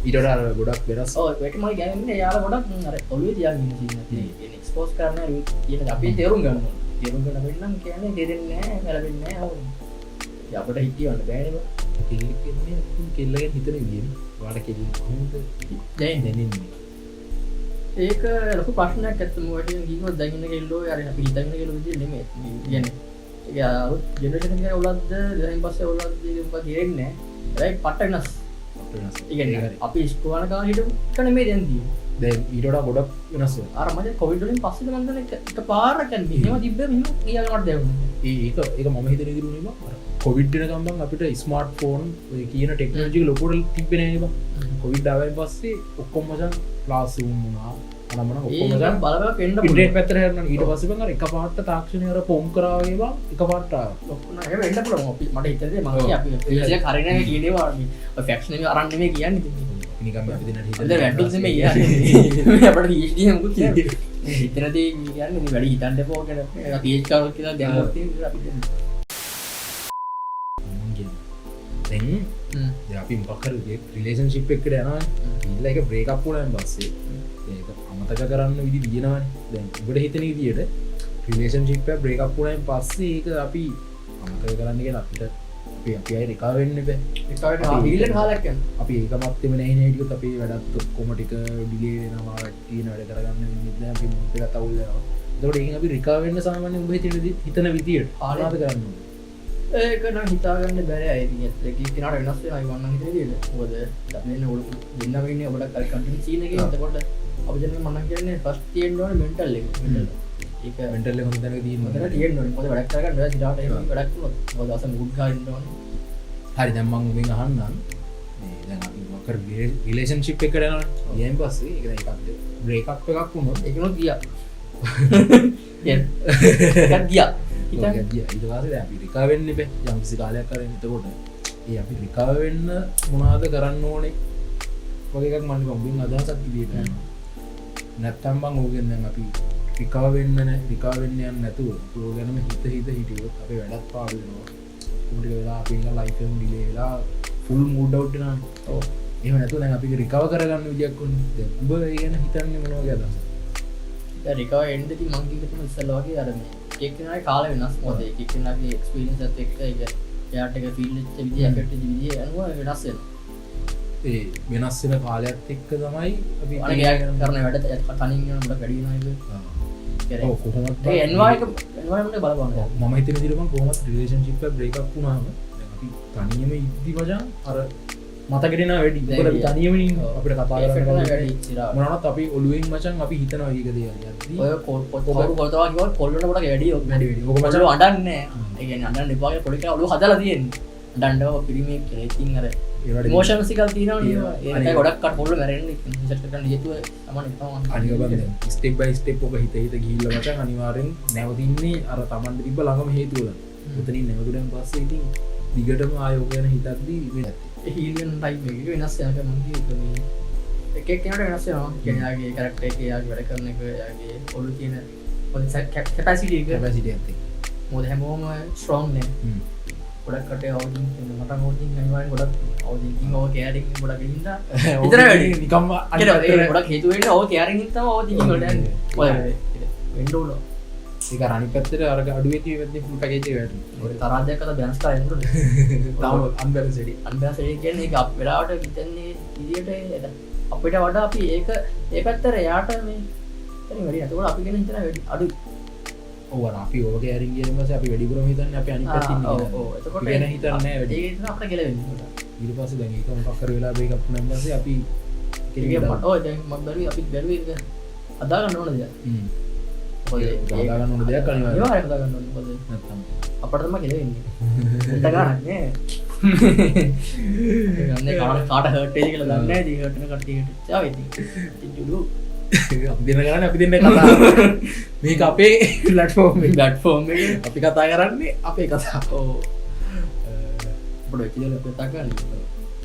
ඊට වඩා අර ගොඩක් වෙනස්. ඔව් ඒක මගේ ගැනෙන්නේ යාලා ගොඩක් අර ඔළුවේ තියාගෙන ඉන්න සීන් එකක් තියෙනවා. ඒ කියන්නේ එක්ස්පෝස් කරන්න අර කියන දේ අපි තේරුම් ගන්න ඕනේ. තේරුම් ගන්න බැරි නම් කියන්නේ තේරෙන්නේ නෑ, වැරදෙන්නේ නෑ. ඔව්. ඉතින් අපිට හිතියවන්න බෑනේ බං. කෙල්ලෙක් කියන්නේ ඇත්තටම කෙල්ල ගැන හිතන විදියනේ. ඔයාලට කෙල්ල කොහොමද දැනෙන්නේ? දැනෙන්නේ? ඒක ලොකු ප්‍රශ්නයක් ඇත්තම වශයෙන් කිව්වොත් දැන් ඉන්න කෙල්ලෝ අර අපි හිතන කෙල්ලෝ විදියට නෙමෙයි. මේ කියන්නේ ඒක අලුත් ජෙනරේෂන් එකේ උලද්ද දෙහින් පස්සේ උලද්ද ඒක මොකක් තේරෙන්නේ නෑ. හැබැයි පට්ට වෙනස්. පට්ට වෙනස්. ඒ කියන්නේ ඒක හරි. අපි ඉස්කෝලේ යන කාලේ හිටපු එක නෙමෙයි දැන් තියෙන්නේ. දැන් ඊට වඩා ගොඩක් වෙනස් වෙනවා. අර මචං කොවිඩ් වලින් පස්සේද මං දන්නේ එක පාරක් කියන්නේ මෙහෙම තිබ්බේ මෙහෙම ගියා මට දැනුණා. ඒක ඒක මම හිතන විදිහට උනේ බං. අර කොවිඩ් වෙනකම් බං අපිට ස්මාර්ට් ෆෝන් ඔය කියන ටෙක්නොලොජි එක ලොකුවට තිබ්බේ නෑ නේ බං. කොවිඩ් ආවෙන් පස්සේ ඔක්කොම මචං ක්ලාස් රූම් වුණා. අනම්මනම් ඔක්කොම ඒක මචං බලපෑමක් වෙන්න ඉන්ටර්නෙට් පුළුවන්. පැත්තට හැරුණා. ඊට පස්සේ බං අර එකපාරට තාක්ෂණය අර පොම් කරා වගේ බං එකපාරට ආවා. ඔක්කොම එහෙම වෙන්න පුළුවන්. අපි මට හිතෙන දේ මං ඔව්. කිය අපි ඒක හරි නෑ කියන ඒවා මේ ඔය ෆැක්ට්ස් නෙමෙයි අරන් නෙමෙයි කියන්නේ ඉතින්. අපි නිකන් අපි දෙන්නට හිතන අද වැටුත් නෙමෙයි කියන්නේ. මේ අපිට PhD එහෙම මොකුත් නෑ. මේ හිතන දේ කියන්නේ මේ වැඩි හිතන්න එපා කියලා. ඒක PhD කරොත් කියලා දැන් තියෙන අපි දෙන්න. මං කියන්නේ. දැන් දැන් අපි මොකක් හරි රිලේෂන්ෂිප් එකකට යනවනේ. ගිහිල්ලා ඒක බ්‍රේක් අප් වුණාන් පස්සේ ඒක අමතක කරන්න විදි තියෙනවනේ. දැන් ඔබට හිතෙන විදියට රිලේෂන්ෂිප් එක බ්‍රේක් අප් වුණාන් පස්සේ ඒක අපි අමතක කරන්න කියලා අපිට අපි ආයෙ රිකවර් වෙන්න බෑ. රිකවර් වෙන්න හීල් වෙන කාලයක් යනවා. අපි ඒක මත්තෙම නැහැ නේ හිටියොත් අපේ වැඩත් ඔක්කොම ටික ඩිලේ වෙනවා, තියෙන වැඩ කරගන්න වෙන්නේ නැහැ. අපි මූඩ් එකත් අවුල් වෙනවා. එතකොට ඒකෙන් අපි රිකවර් වෙන්න සාමාන්‍යයෙන් ඔබ හිතන විදියට කාලයක් මොනවද කරන්න ඕනේ? ඒක නම් හිතාගන්න බැරි අය. ඉතින් ඇත්ත එක එක්කෙනාට වෙනස් වෙනවා ඒ මං නම් හිතන විදියට. මොකද දැන් ඉන්නේ ඔළුව දෙන්නම ඉන්නේ ගොඩක් අර කන්ටෙන්ට් සීන් එකේ. එතකොට අපි දෙන්න මං නම් කියන්නේ ෆස්ට් තියෙන්න ඕනේ මෙන්ටල් එක. මෙන්ටල් ඒක මෙන්ටල් එක හොඳ තැනක තියෙන්න හොඳට ඕනේ. තියෙන්න ඕනේ. මොකද වැඩක් කරගන්න බැහැ සිරාට එහෙම වැඩක් වුණොත්. මොකද දවස මූඩ් ගන්න ඉන්න ඕනේ. හරි දැන් මං ඔබෙන් අහන්නම්. මේ දැන් අපි මොකක් හරි රිලේෂන්ෂිප් එකකට යනවනේ. ගියන් පස්සේ ඒක දැන් එකක් බ්‍රේක් අප් එකක් වුණොත් ඒක උනොත් ගියා. කියන්නේ එකක් ගියා. හිතන්න. ඔව්, ගියා. ඊට පස්සේ දැන් අපි රිකවර් වෙන්න එපා. යම් කිසි කාලයක් අරගෙන එතකොට ඒ අපි රිකවර් වෙන්න මොනවද කරන්න ඕනේ වගේ එකක් මම නිකන් ඔබෙන් අදහසක් විදියට අහනවා. නැත්තම් බං ඕකෙන් දැන් අපි රිකවර් වෙන්න නෑ, රිකවර් වෙන්න යන්නේ නැතුව අපි ඕක ගැනම හිත හිත හිටියොත් අපේ වැඩත් පාඩු වෙනවා. ඔක්කොම ටික වෙලා අපි නිකන් ලයිෆ් එකම ඩිලේ වෙලා ෆුල් මූඩ් අවුට් වෙනවානේ. ඔව්. එහෙම නැතුව දැන් අපි රිකවර් කරගන්න විදියක් ඕනේ. දැන් ඔබ ඒ ගැන හිතන්නේ මොන වගේ අදහසක්ද? දැන් රිකවර් වෙන්න ඉතින් මං කිව්ව තමයි ඉස්සෙල්ලා වගේ අර මේ එක එක්කෙනාගේ කාලය වෙනස්. මොකද එක එක්කෙනාගේ එක්ස්පීරියන්ස් එකත් එක්ක ඒ කියන්නේ එයාට එක ෆීල් වෙච්ච විදිය, ඇෆෙක්ට් වෙච්ච විදිය අනුව වෙනස් වෙනවා. ඒ වෙනස් වෙන කාලයත් එක්ක තමයි අපි අනික එයා කරන වැඩ තනින් යන ගොඩක් වැඩි වෙනවා ඒක. ඔව්, කොහොමත් ඒ එන්වයරන්මන්ට් එක බලපානවා. ඔව්, මම හිතන විදිහට මං කොහොමත් රිලේෂන්ෂිප් එක බ්‍රේක් අප් වුණාම දැන් අපි තනියම ඉද්දි මචං අර මතකෙට එනවා වැඩි. මොකද අපි තනියම ඉන්නේ. අපිට කතා ඒ කරන්න effect කවුරුත් එක වැඩි ඉතිරා. මොනවා වුණත් අපි ඔළුවෙන් මචං අපි හිතනවා ඒක දේවල් යද්දි. ඔය කවුරු කොතවා කිව්වත් කොල්ලන්ට ගොඩක් වැඩි ඔක. වැඩි වැඩි. ඕක මචං කොල්ලෝ අඬන්නේ නෑ. ඒ කියන්නේ අඬන්න එපා කියලා පොඩි කෙනා ඔළුව හදලා තියෙන්නේ. අඬන්න ඕක පිරිමියෙක් කියලා. ඉතින් අර ඒ වගේ ඉමෝෂන්ස් ටිකක් තියෙනවනේ තියෙනවා. ඒවා. ඒකයි ගොඩක් කට කොල්ලෝ මැරෙන්නේ. ඉතින් රිසර්ච් කරන්න හේතුව තමයි තමයි. අනික බං දැන් ස්ටෙප් බයි ස්ටෙප් ඔක හිත හිත ගිහිල්ලා මචං අනිවාර්යෙන් නැවතින්නේ අර Tamanට තිබ්බ ළඟම හේතුව වල. උතනින් නැවතුණන් පස්සේ ඉතින් දිගටම ආයෙ ඔක ගැන හිතද්දි වෙන්නේ නැත්තේ. ඒ හීල් වෙන ටයිම් එක වෙනස් වෙනවා මං කිව්වේ මේ එක එක්කෙනාට වෙනස් වෙනවා. කියන්නේ එයාගේ කැරක්ටර් එක, එයාගේ වැඩ කරන එක, එයාගේ ඔළුවේ තියෙන පොඩි කැපැසිටි එක. කැපැසිටි එකත් එක්ක. මොකද හැමෝම ස්ට්‍රෝං නෑ. ගොඩක් කටේ අවදින් ඉන්න. මට අවදින් අනිවාර්යෙන් ගොඩක් අවදින් ඕවර් කැරින් ගොඩක් ඉඳලා ඔව්, විතර වැඩි. නිකම්ම අනිත් කියන්නේ ඒ පැත්තට ගොඩක් හේතු වෙන්නේ ඕවර් කැරින් හින්දා තමයි ඕවර් තින්කින් වලට යන්නේ. ඔය වෙන්න ඕන. ඒක අර අනිත් පැත්තට අර අඩු වෙච්ච මේ පැත්තේ ෆුල් පැකේජ් එක වැටෙනවා. ඔය තරහයක් අත බැලන්ස් කරලා එන්න ඕනේ. තාම අන්බැලන්ස් වැඩි. අන්බැලන්ස් වැඩි කියන්නේ ඒක අප වෙලාවට හිතන්නේ විදියට අපිට වඩා අපි ඒක ඒ පැත්තට එයාට මේ ඉතින් වැඩි. එතකොට අපි ගැන හිතන වැඩි අඩුයි. ඔව්, අර අපි ඕවර් කැරින් කියන පස්සේ අපි වැඩිපුරම හිතන්නේ අපි අනිත් පැත්තේ ඉන්නේ ඔව්, කියලා. ඔව්. එතකොට අපි ගැන හිතන්නේ නෑ වැඩි. ඒක හිතන අපිට ගැලවෙන්නේ. ඊට පස්සේ දැන් ඒක මොකක් හරි වෙලා බ්‍රේක් අප් වුණාන් පස්සේ අපි ඒක මට ඔය දැන් මම බැලුවේ අපිත් බැලුවේ ඒක හදා ගන්න ඕන දෙයක්. මොකද ඒක හදා ගන්න ඕන දෙයක් අනිවාර්යයෙන්. අනිවාර්යයෙන් හදා ගන්න ඕනේ. මොකද නැත්තම් අපට තමයි ගැලවෙන්නේ. උන්ට ගානක් නෑ. ගන්නේ කාට හර්ට් වෙයිද කියලා දන්නේ නැහැ. ඉතින් හර්ට් වෙන කට්ටියට චාව ඉතින්. ඉතින් ජුඩු අපි දෙන්න කරන්නේ අපි දෙන්න කතා. මේක අපේ ප්ලැට්ෆෝම් එක. ප්ලැට්ෆෝම් එක අපි කතා කරන්නේ අපේ කතා. ඔව්. අපිට වෙච්ච දේවල් අපි කතා කරන්නේ.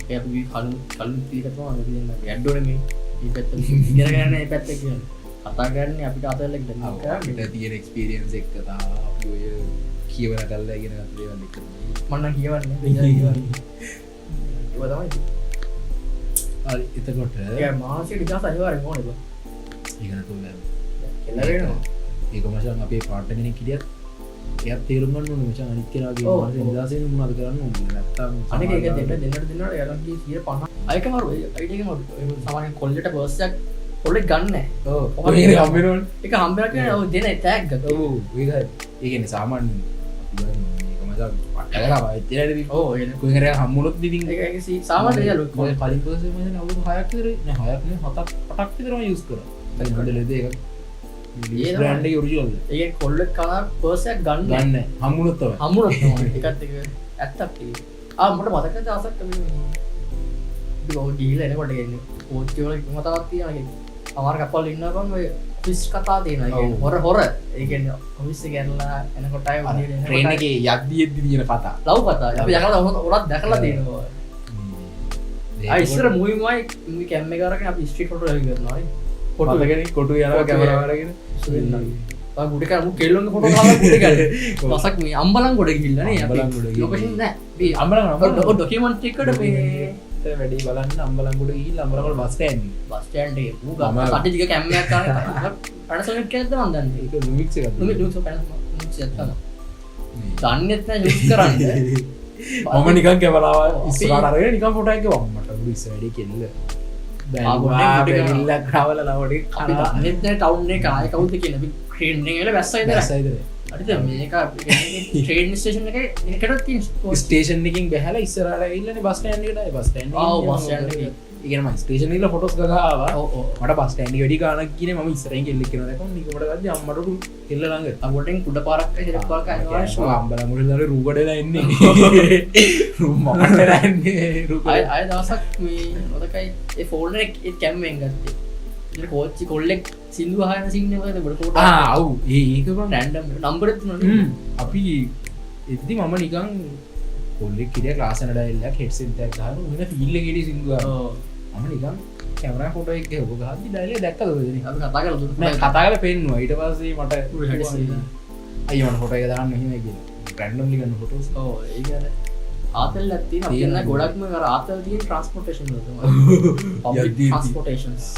ඒ අපි කලින් කීක තමයි අපි දෙන්න යන්න ඕනේ මේ. මේ පැත්ත ඉගෙන ගන්න මේ පැත්ත කියන්නේ. කතා කරන්නේ අපිට අතල් එක දැන් කරන්නේ. අපිට තියෙන එක්ස්පීරියන්ස් එක කතා අපි ඔය කියවන කල්ලා ඉගෙන ගත්ත දේවල් එක තමයි. මම නම් කියවන්නේ. කියවන්නේ. ඒවා තමයි. හරි එතකොට ඒ මානසික විකාශ අනිවාර්යෙන් ඕනේ බං. ඒක නතුව දැන් කෙල්ල වෙනවා. ඒක මචං අපේ පාර්ට්නර් කෙනෙක් හිටියත් එයාත් තේරුම් ගන්න ඕනේ මචං අනිත් කෙනාගේ මානසික නිදහස වෙන මොනවද කරන්න ඕනේ කියලා. නැත්තම් අනික ඒක දෙන්න දෙන්නට එයාලගේ 150 අයක මරු ඒ අයිඩියා එක මරු. ඒ සාමාන්‍යයෙන් කොල්ලට පර්ස් එකක් කොල්ලෙක් ගන්න නැහැ. ඔව් ඔය ඒක හම්බ වෙනවනේ. ඒක හම්බ වෙනවා කියන්නේ ඔව් දෙන ටැග් එක. ඔව් ඒකයි. ඒ කියන්නේ සාමාන්‍ය අපි මේක මචං පට්ට කරා වෙච්ච නේද ඉතින්. ඔව් ඒ කොහෙන් හරි හම්බුනොත් ඉතින් ඒක ඒක සාමාන්‍ය දේවල් ඔය ඔය කලින් පර්ස් එක මම හිතන්නේ අවුරුදු 6ක් විතර නෑ 6ක් නෙවෙයි 7ක් 8ක් විතර මම යූස් කරා. දැන් හොඳ ලෙද එකක්. ඒ බ්‍රෑන්ඩ් එකේ ඔරිජිනල් ඒ කියන්නේ කොල්ලෙක් කන පර්ස් එකක් ගන්න නැහැ. ගන්න හම්බුනොත් තමයි. හම්බුනොත් තමයි. ඒකත් එක ඇත්තක් ඒක. ආ මට මතක දවසක් අපි මේ අපි ඔය ගිහිල්ලා එනකොට කියන්නේ කෝච්චි වල කතාවක් තියෙනවා කියන්නේ. සමහර කපල් ඉන්නවා බං ඔය ඔෆිස් කතා තියෙනවා. ඒ කියන්නේ හොර හොර. ඒ කියන්නේ ඔෆිස් එක ඇරලා එනකොට අය උදේට එනකොට ට්‍රේන් එකේ යද්දි එද්දි තියෙන කතා. ලව් කතා. අපි දැකලා ඔරක් දැකලා තියෙනවා. ආ ඉස්සර මූවි මයි මූවි කැම් එක අරගෙන අපි ස්ට්‍රීට් ෆොටෝ එක කරනවා නේ. කොටු එකනේ කොටු යනවා කැමරාව අරගෙන. ආ ගුඩ කර මු කෙල්ලොන්ගේ ෆොටෝ ගහලා ගුඩ ගන්න. දවසක් මේ අම්බලන්ගොඩ ගිහිල්ලා නේ අපි. අම්බලන්ගොඩ ගිහිල්ලා. ලොකේෂන් නෑ. මේ අම්බලන්ගොඩ ඔව් ඩොකියුමන්ට් එකට මේ වැඩි බලන්න අම්බලන්ගොඩ ගිහිල්ලා අම්බලන්ගොඩ බස් ස්ටෑන්ඩ් එක. බස් ස්ටෑන්ඩ් එකේ ඌ ගම කටි ටික කැම් එකක් අරගෙන පැනසොනික් එකක්ද මන් දන්නේ. ඒක ලුමික්ස් එකක්. ලුමික්ස් පැනසොනික් එකක් තමයි. දන්නෙත් නෑ යූස් කරන්න. මම නිකන් කැමරාව ඉස්සරහට අරගෙන නිකන් ෆොටෝ එකක් ගිහුවා. මට උඩ ඉස්සර වැඩි කෙල්ල. බැලුවා බැලිල්ල කරවලා ලවඩි අපි දන්නෙත් නෑ ටවුන් එක ආයේ කවුද කියලා. අපි ට්‍රේන් එකේ වෙලා බැස්සා ඉඳලා. බැස්සා ඉඳලා. හරිද මේක ට්‍රේන් ස්ටේෂන් එකේ එකටත් තියෙන ස්ටේෂන් එකකින් බැහැලා ඉස්සරහට ඇවිල්ලානේ බස් ස්ටෑන්ඩ් එකට ආවේ. බස් ස්ටෑන්ඩ් එකේ ආ ඔව් බස් ස්ටෑන්ඩ් එකේ. ඒ කියන්නේ මම ස්ටේෂන් එකේ ඉඳලා ෆොටෝස් ගගා ආවා. ඔව් ඔව්. මට බස් ස්ටෑන්ඩ් එකේ වැඩි ගාණක් කියන්නේ මම ඉස්සරහින් කෙල්ලෙක් කෙනා දැක්කම නිකමට ගද්දි අම්මට උඩු කෙල්ල ළඟ. අගොඩෙන් කුඩ පාරක් ඉතින් පාරක් අනිවාර්යෙන් ෂුවර්. අම්බලන්ගොඩ ඉඳලා රූ කඩේලා එන්නේ. රූ මකට වෙලා එන්නේ. රූ කඩේ. ආය දවසක් මේ මතකයි ඒ ෆෝන් එක ඒ කැම්මෙන් ගත්තේ. ඊට කෝච්චි කොල්ලෙක් සින්දු අහන සින් එක මොකද බඩ ෆෝටෝ. ආ ඔව් ඒ ඒක බං රැන්ඩම් නම්බර් එක තුනනේ. අපි එද්දි මම නිකන් කොල්ලෙක් හිටියා ක්ලාස් එකට ඇවිල්ලා හෙඩ්සෙට් එකක් ගහන උන ෆීල් එකේ හිටිය සින්දු අහන. ඔව්. මම නිකන් කැමරා ෆොටෝ එකක් ගැහුවා. ගහද්දි ඩයලොග් දැක්කද ඔය දෙන්නේ? අපි කතා කරලා දුන්නා. නෑ කතා කරලා පෙන්නුවා. ඊට පස්සේ මට උඩ හැඩ අයියෝ මට ෆොටෝ එක දාන්න එහෙමයි කියලා. රැන්ඩම්ලි ගන්න ෆොටෝස්. ඔව් ඒ කියන්නේ ආතල් එකක් තියෙන අපි තියෙනවා. දන්න ගොඩක්ම අර ආතල් තියෙන ට්‍රාන්ස්පෝටේෂන් වල තමයි. පබ්ලික් යද්දි එද්දි. ට්‍රාන්ස්පෝටේෂන්ස්.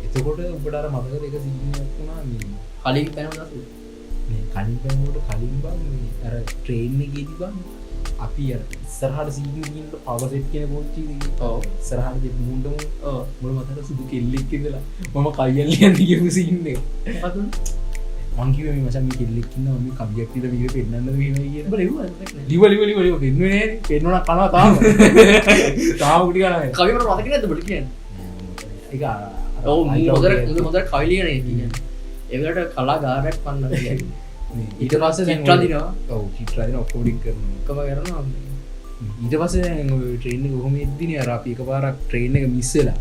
එතකොට උඹට අර මතකද එක සීන් එකක් වුණා මේ කලින් පැනව දවසේ. මේ කලින් පැනවට කලින් බං මේ අර ට්‍රේන් එකේදී බං අපි අර ඉස්සරහට සීන් එකේ ඉන්න පවර් සෙට් කියන කෝච්චි එකේ. ඔව්. ඉස්සරහට තිබ්බ මුණ්ඩම ඔව්. මුල මතක සුදු කෙල්ලෙක් ඉඳලා මම කයියන් ලියන්න කියපු සීන් එක. මොකද උනේ? මං කිව්වේ මේ මචං මේ කෙල්ලෙක් ඉන්නවා මේ කවියක් දීලා මේක පෙන්නන්නද මෙහෙමයි කියලා. උඹ ලිව්වද මතක නෑ. ලිව්වා ලිව්වා ලිව්වා ලිව්වා පෙන්නුවේ නෑනේ. පෙන්නුණා කනවා තාම. තාම කුටි කනවා. කවි මට මතක නෑද උඹට කියන්නේ? ඒක අර ඔව් මූ iCloud හොඳට එකේ. මූ හොඳට කවි ලියන එක කියන්නේ. ඒ වෙලාවට කලාගාරයක් පන්නලා කියන්නේ. මේ ඊට පස්සේ දැන් චිත්‍ර අඳිනවා. ඔව් චිත්‍ර අඳිනවා ඔක්කොම ටික කරනවා. ඔක්කොම කරනවා. ඊට පස්සේ දැන් ඔය ට්‍රේන් එක කොහොම එද්දිනේ අර අපි එකපාරක් ට්‍රේන් එක මිස් වෙලා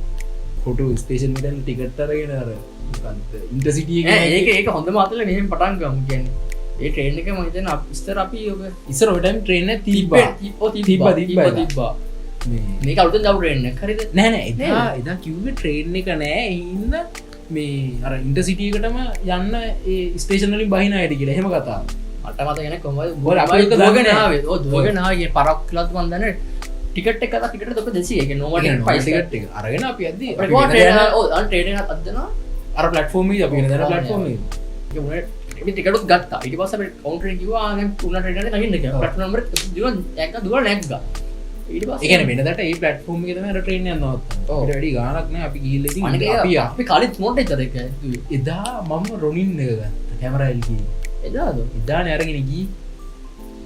ෆොටෝ ස්ටේෂන් එකට යන ටිකට් අරගෙන අර මොකද්ද ඉන්ටර්සිටි එකේ නෑ ඒක ඒක හොඳම අතල මෙහෙම පටන් ගමු කියන්නේ. ඒ ට්‍රේන් එක මම හිතන්නේ ඉස්සර අපි ඔක ඉස්සර ඔය ටයිම් ට්‍රේන් එක තිබ්බා. ඔව් තිබ්බා, තිබ්බා තිබ්බා තිබ්බා. මේ මේක අලුතෙන් දාපු ට්‍රේන් එක හරිද? නෑ නෑ එදා නේද? එදා කිව්වේ ට්‍රේන් එක නෑ ඒ හින්දා මේ අර ඉන්ටර්සිටි එකටම යන්න ඒ ස්ටේෂන් වලින් බහින අයට කියලා එහෙම කතාවක්. මට මතක නෑ කොහොමද ඔය අපි එක දුවගෙන දන්නේ නෑ. ආවේ. ඔව් දුවගෙන ආවේ. කියන්නේ පරක් කියලාත් මන් දන්නේ ටිකට් එක ගත්තා ටිකට් එක 200. ඒ කියන්නේ නෝමල් ඒ කියන්නේ ප්‍රයිස් ටිකට් එක අරගෙන අපි යද්දි අපි අපි කොහොමද වෙන ට්‍රේන් දැන ඔව් අන් ට්‍රේන් එකත් අද්දනවා. අර ප්ලැට්ෆෝම් එකේ අපි වෙන දැන ඔව්, ප්ලැට්ෆෝම් එකේ. ඒක මොනේ අපි ටිකටුත් ගත්තා. ඊට පස්සේ අපි කවුන්ටර් එකේ කිව්වා ආ දැන් තුන ට්‍රේන් එකට නගින්න කියලා. ඔව්. ප්ලැට්ෆෝම් නම්බර් එක දුවන නැග්ගා දුවලා නැග්ගා. ඊට පස්සේ ඒ කියන්නේ වෙනදට ඒ ප්ලැට්ෆෝම් එකේ තමයි අර ට්‍රේන් එක නවත්තන්නේ. ඔව්. ඊට වැඩි ගාණක් නෑ අපි ගිහිල්ලා ඉතින් අනික අපි අපි කලින් මොන්ට ඉතර එක දුවේ. එදා මම රොනින් එක ගත්තා කැමරා එල්කී. එදාද? එදානේ අරගෙන ගියේ.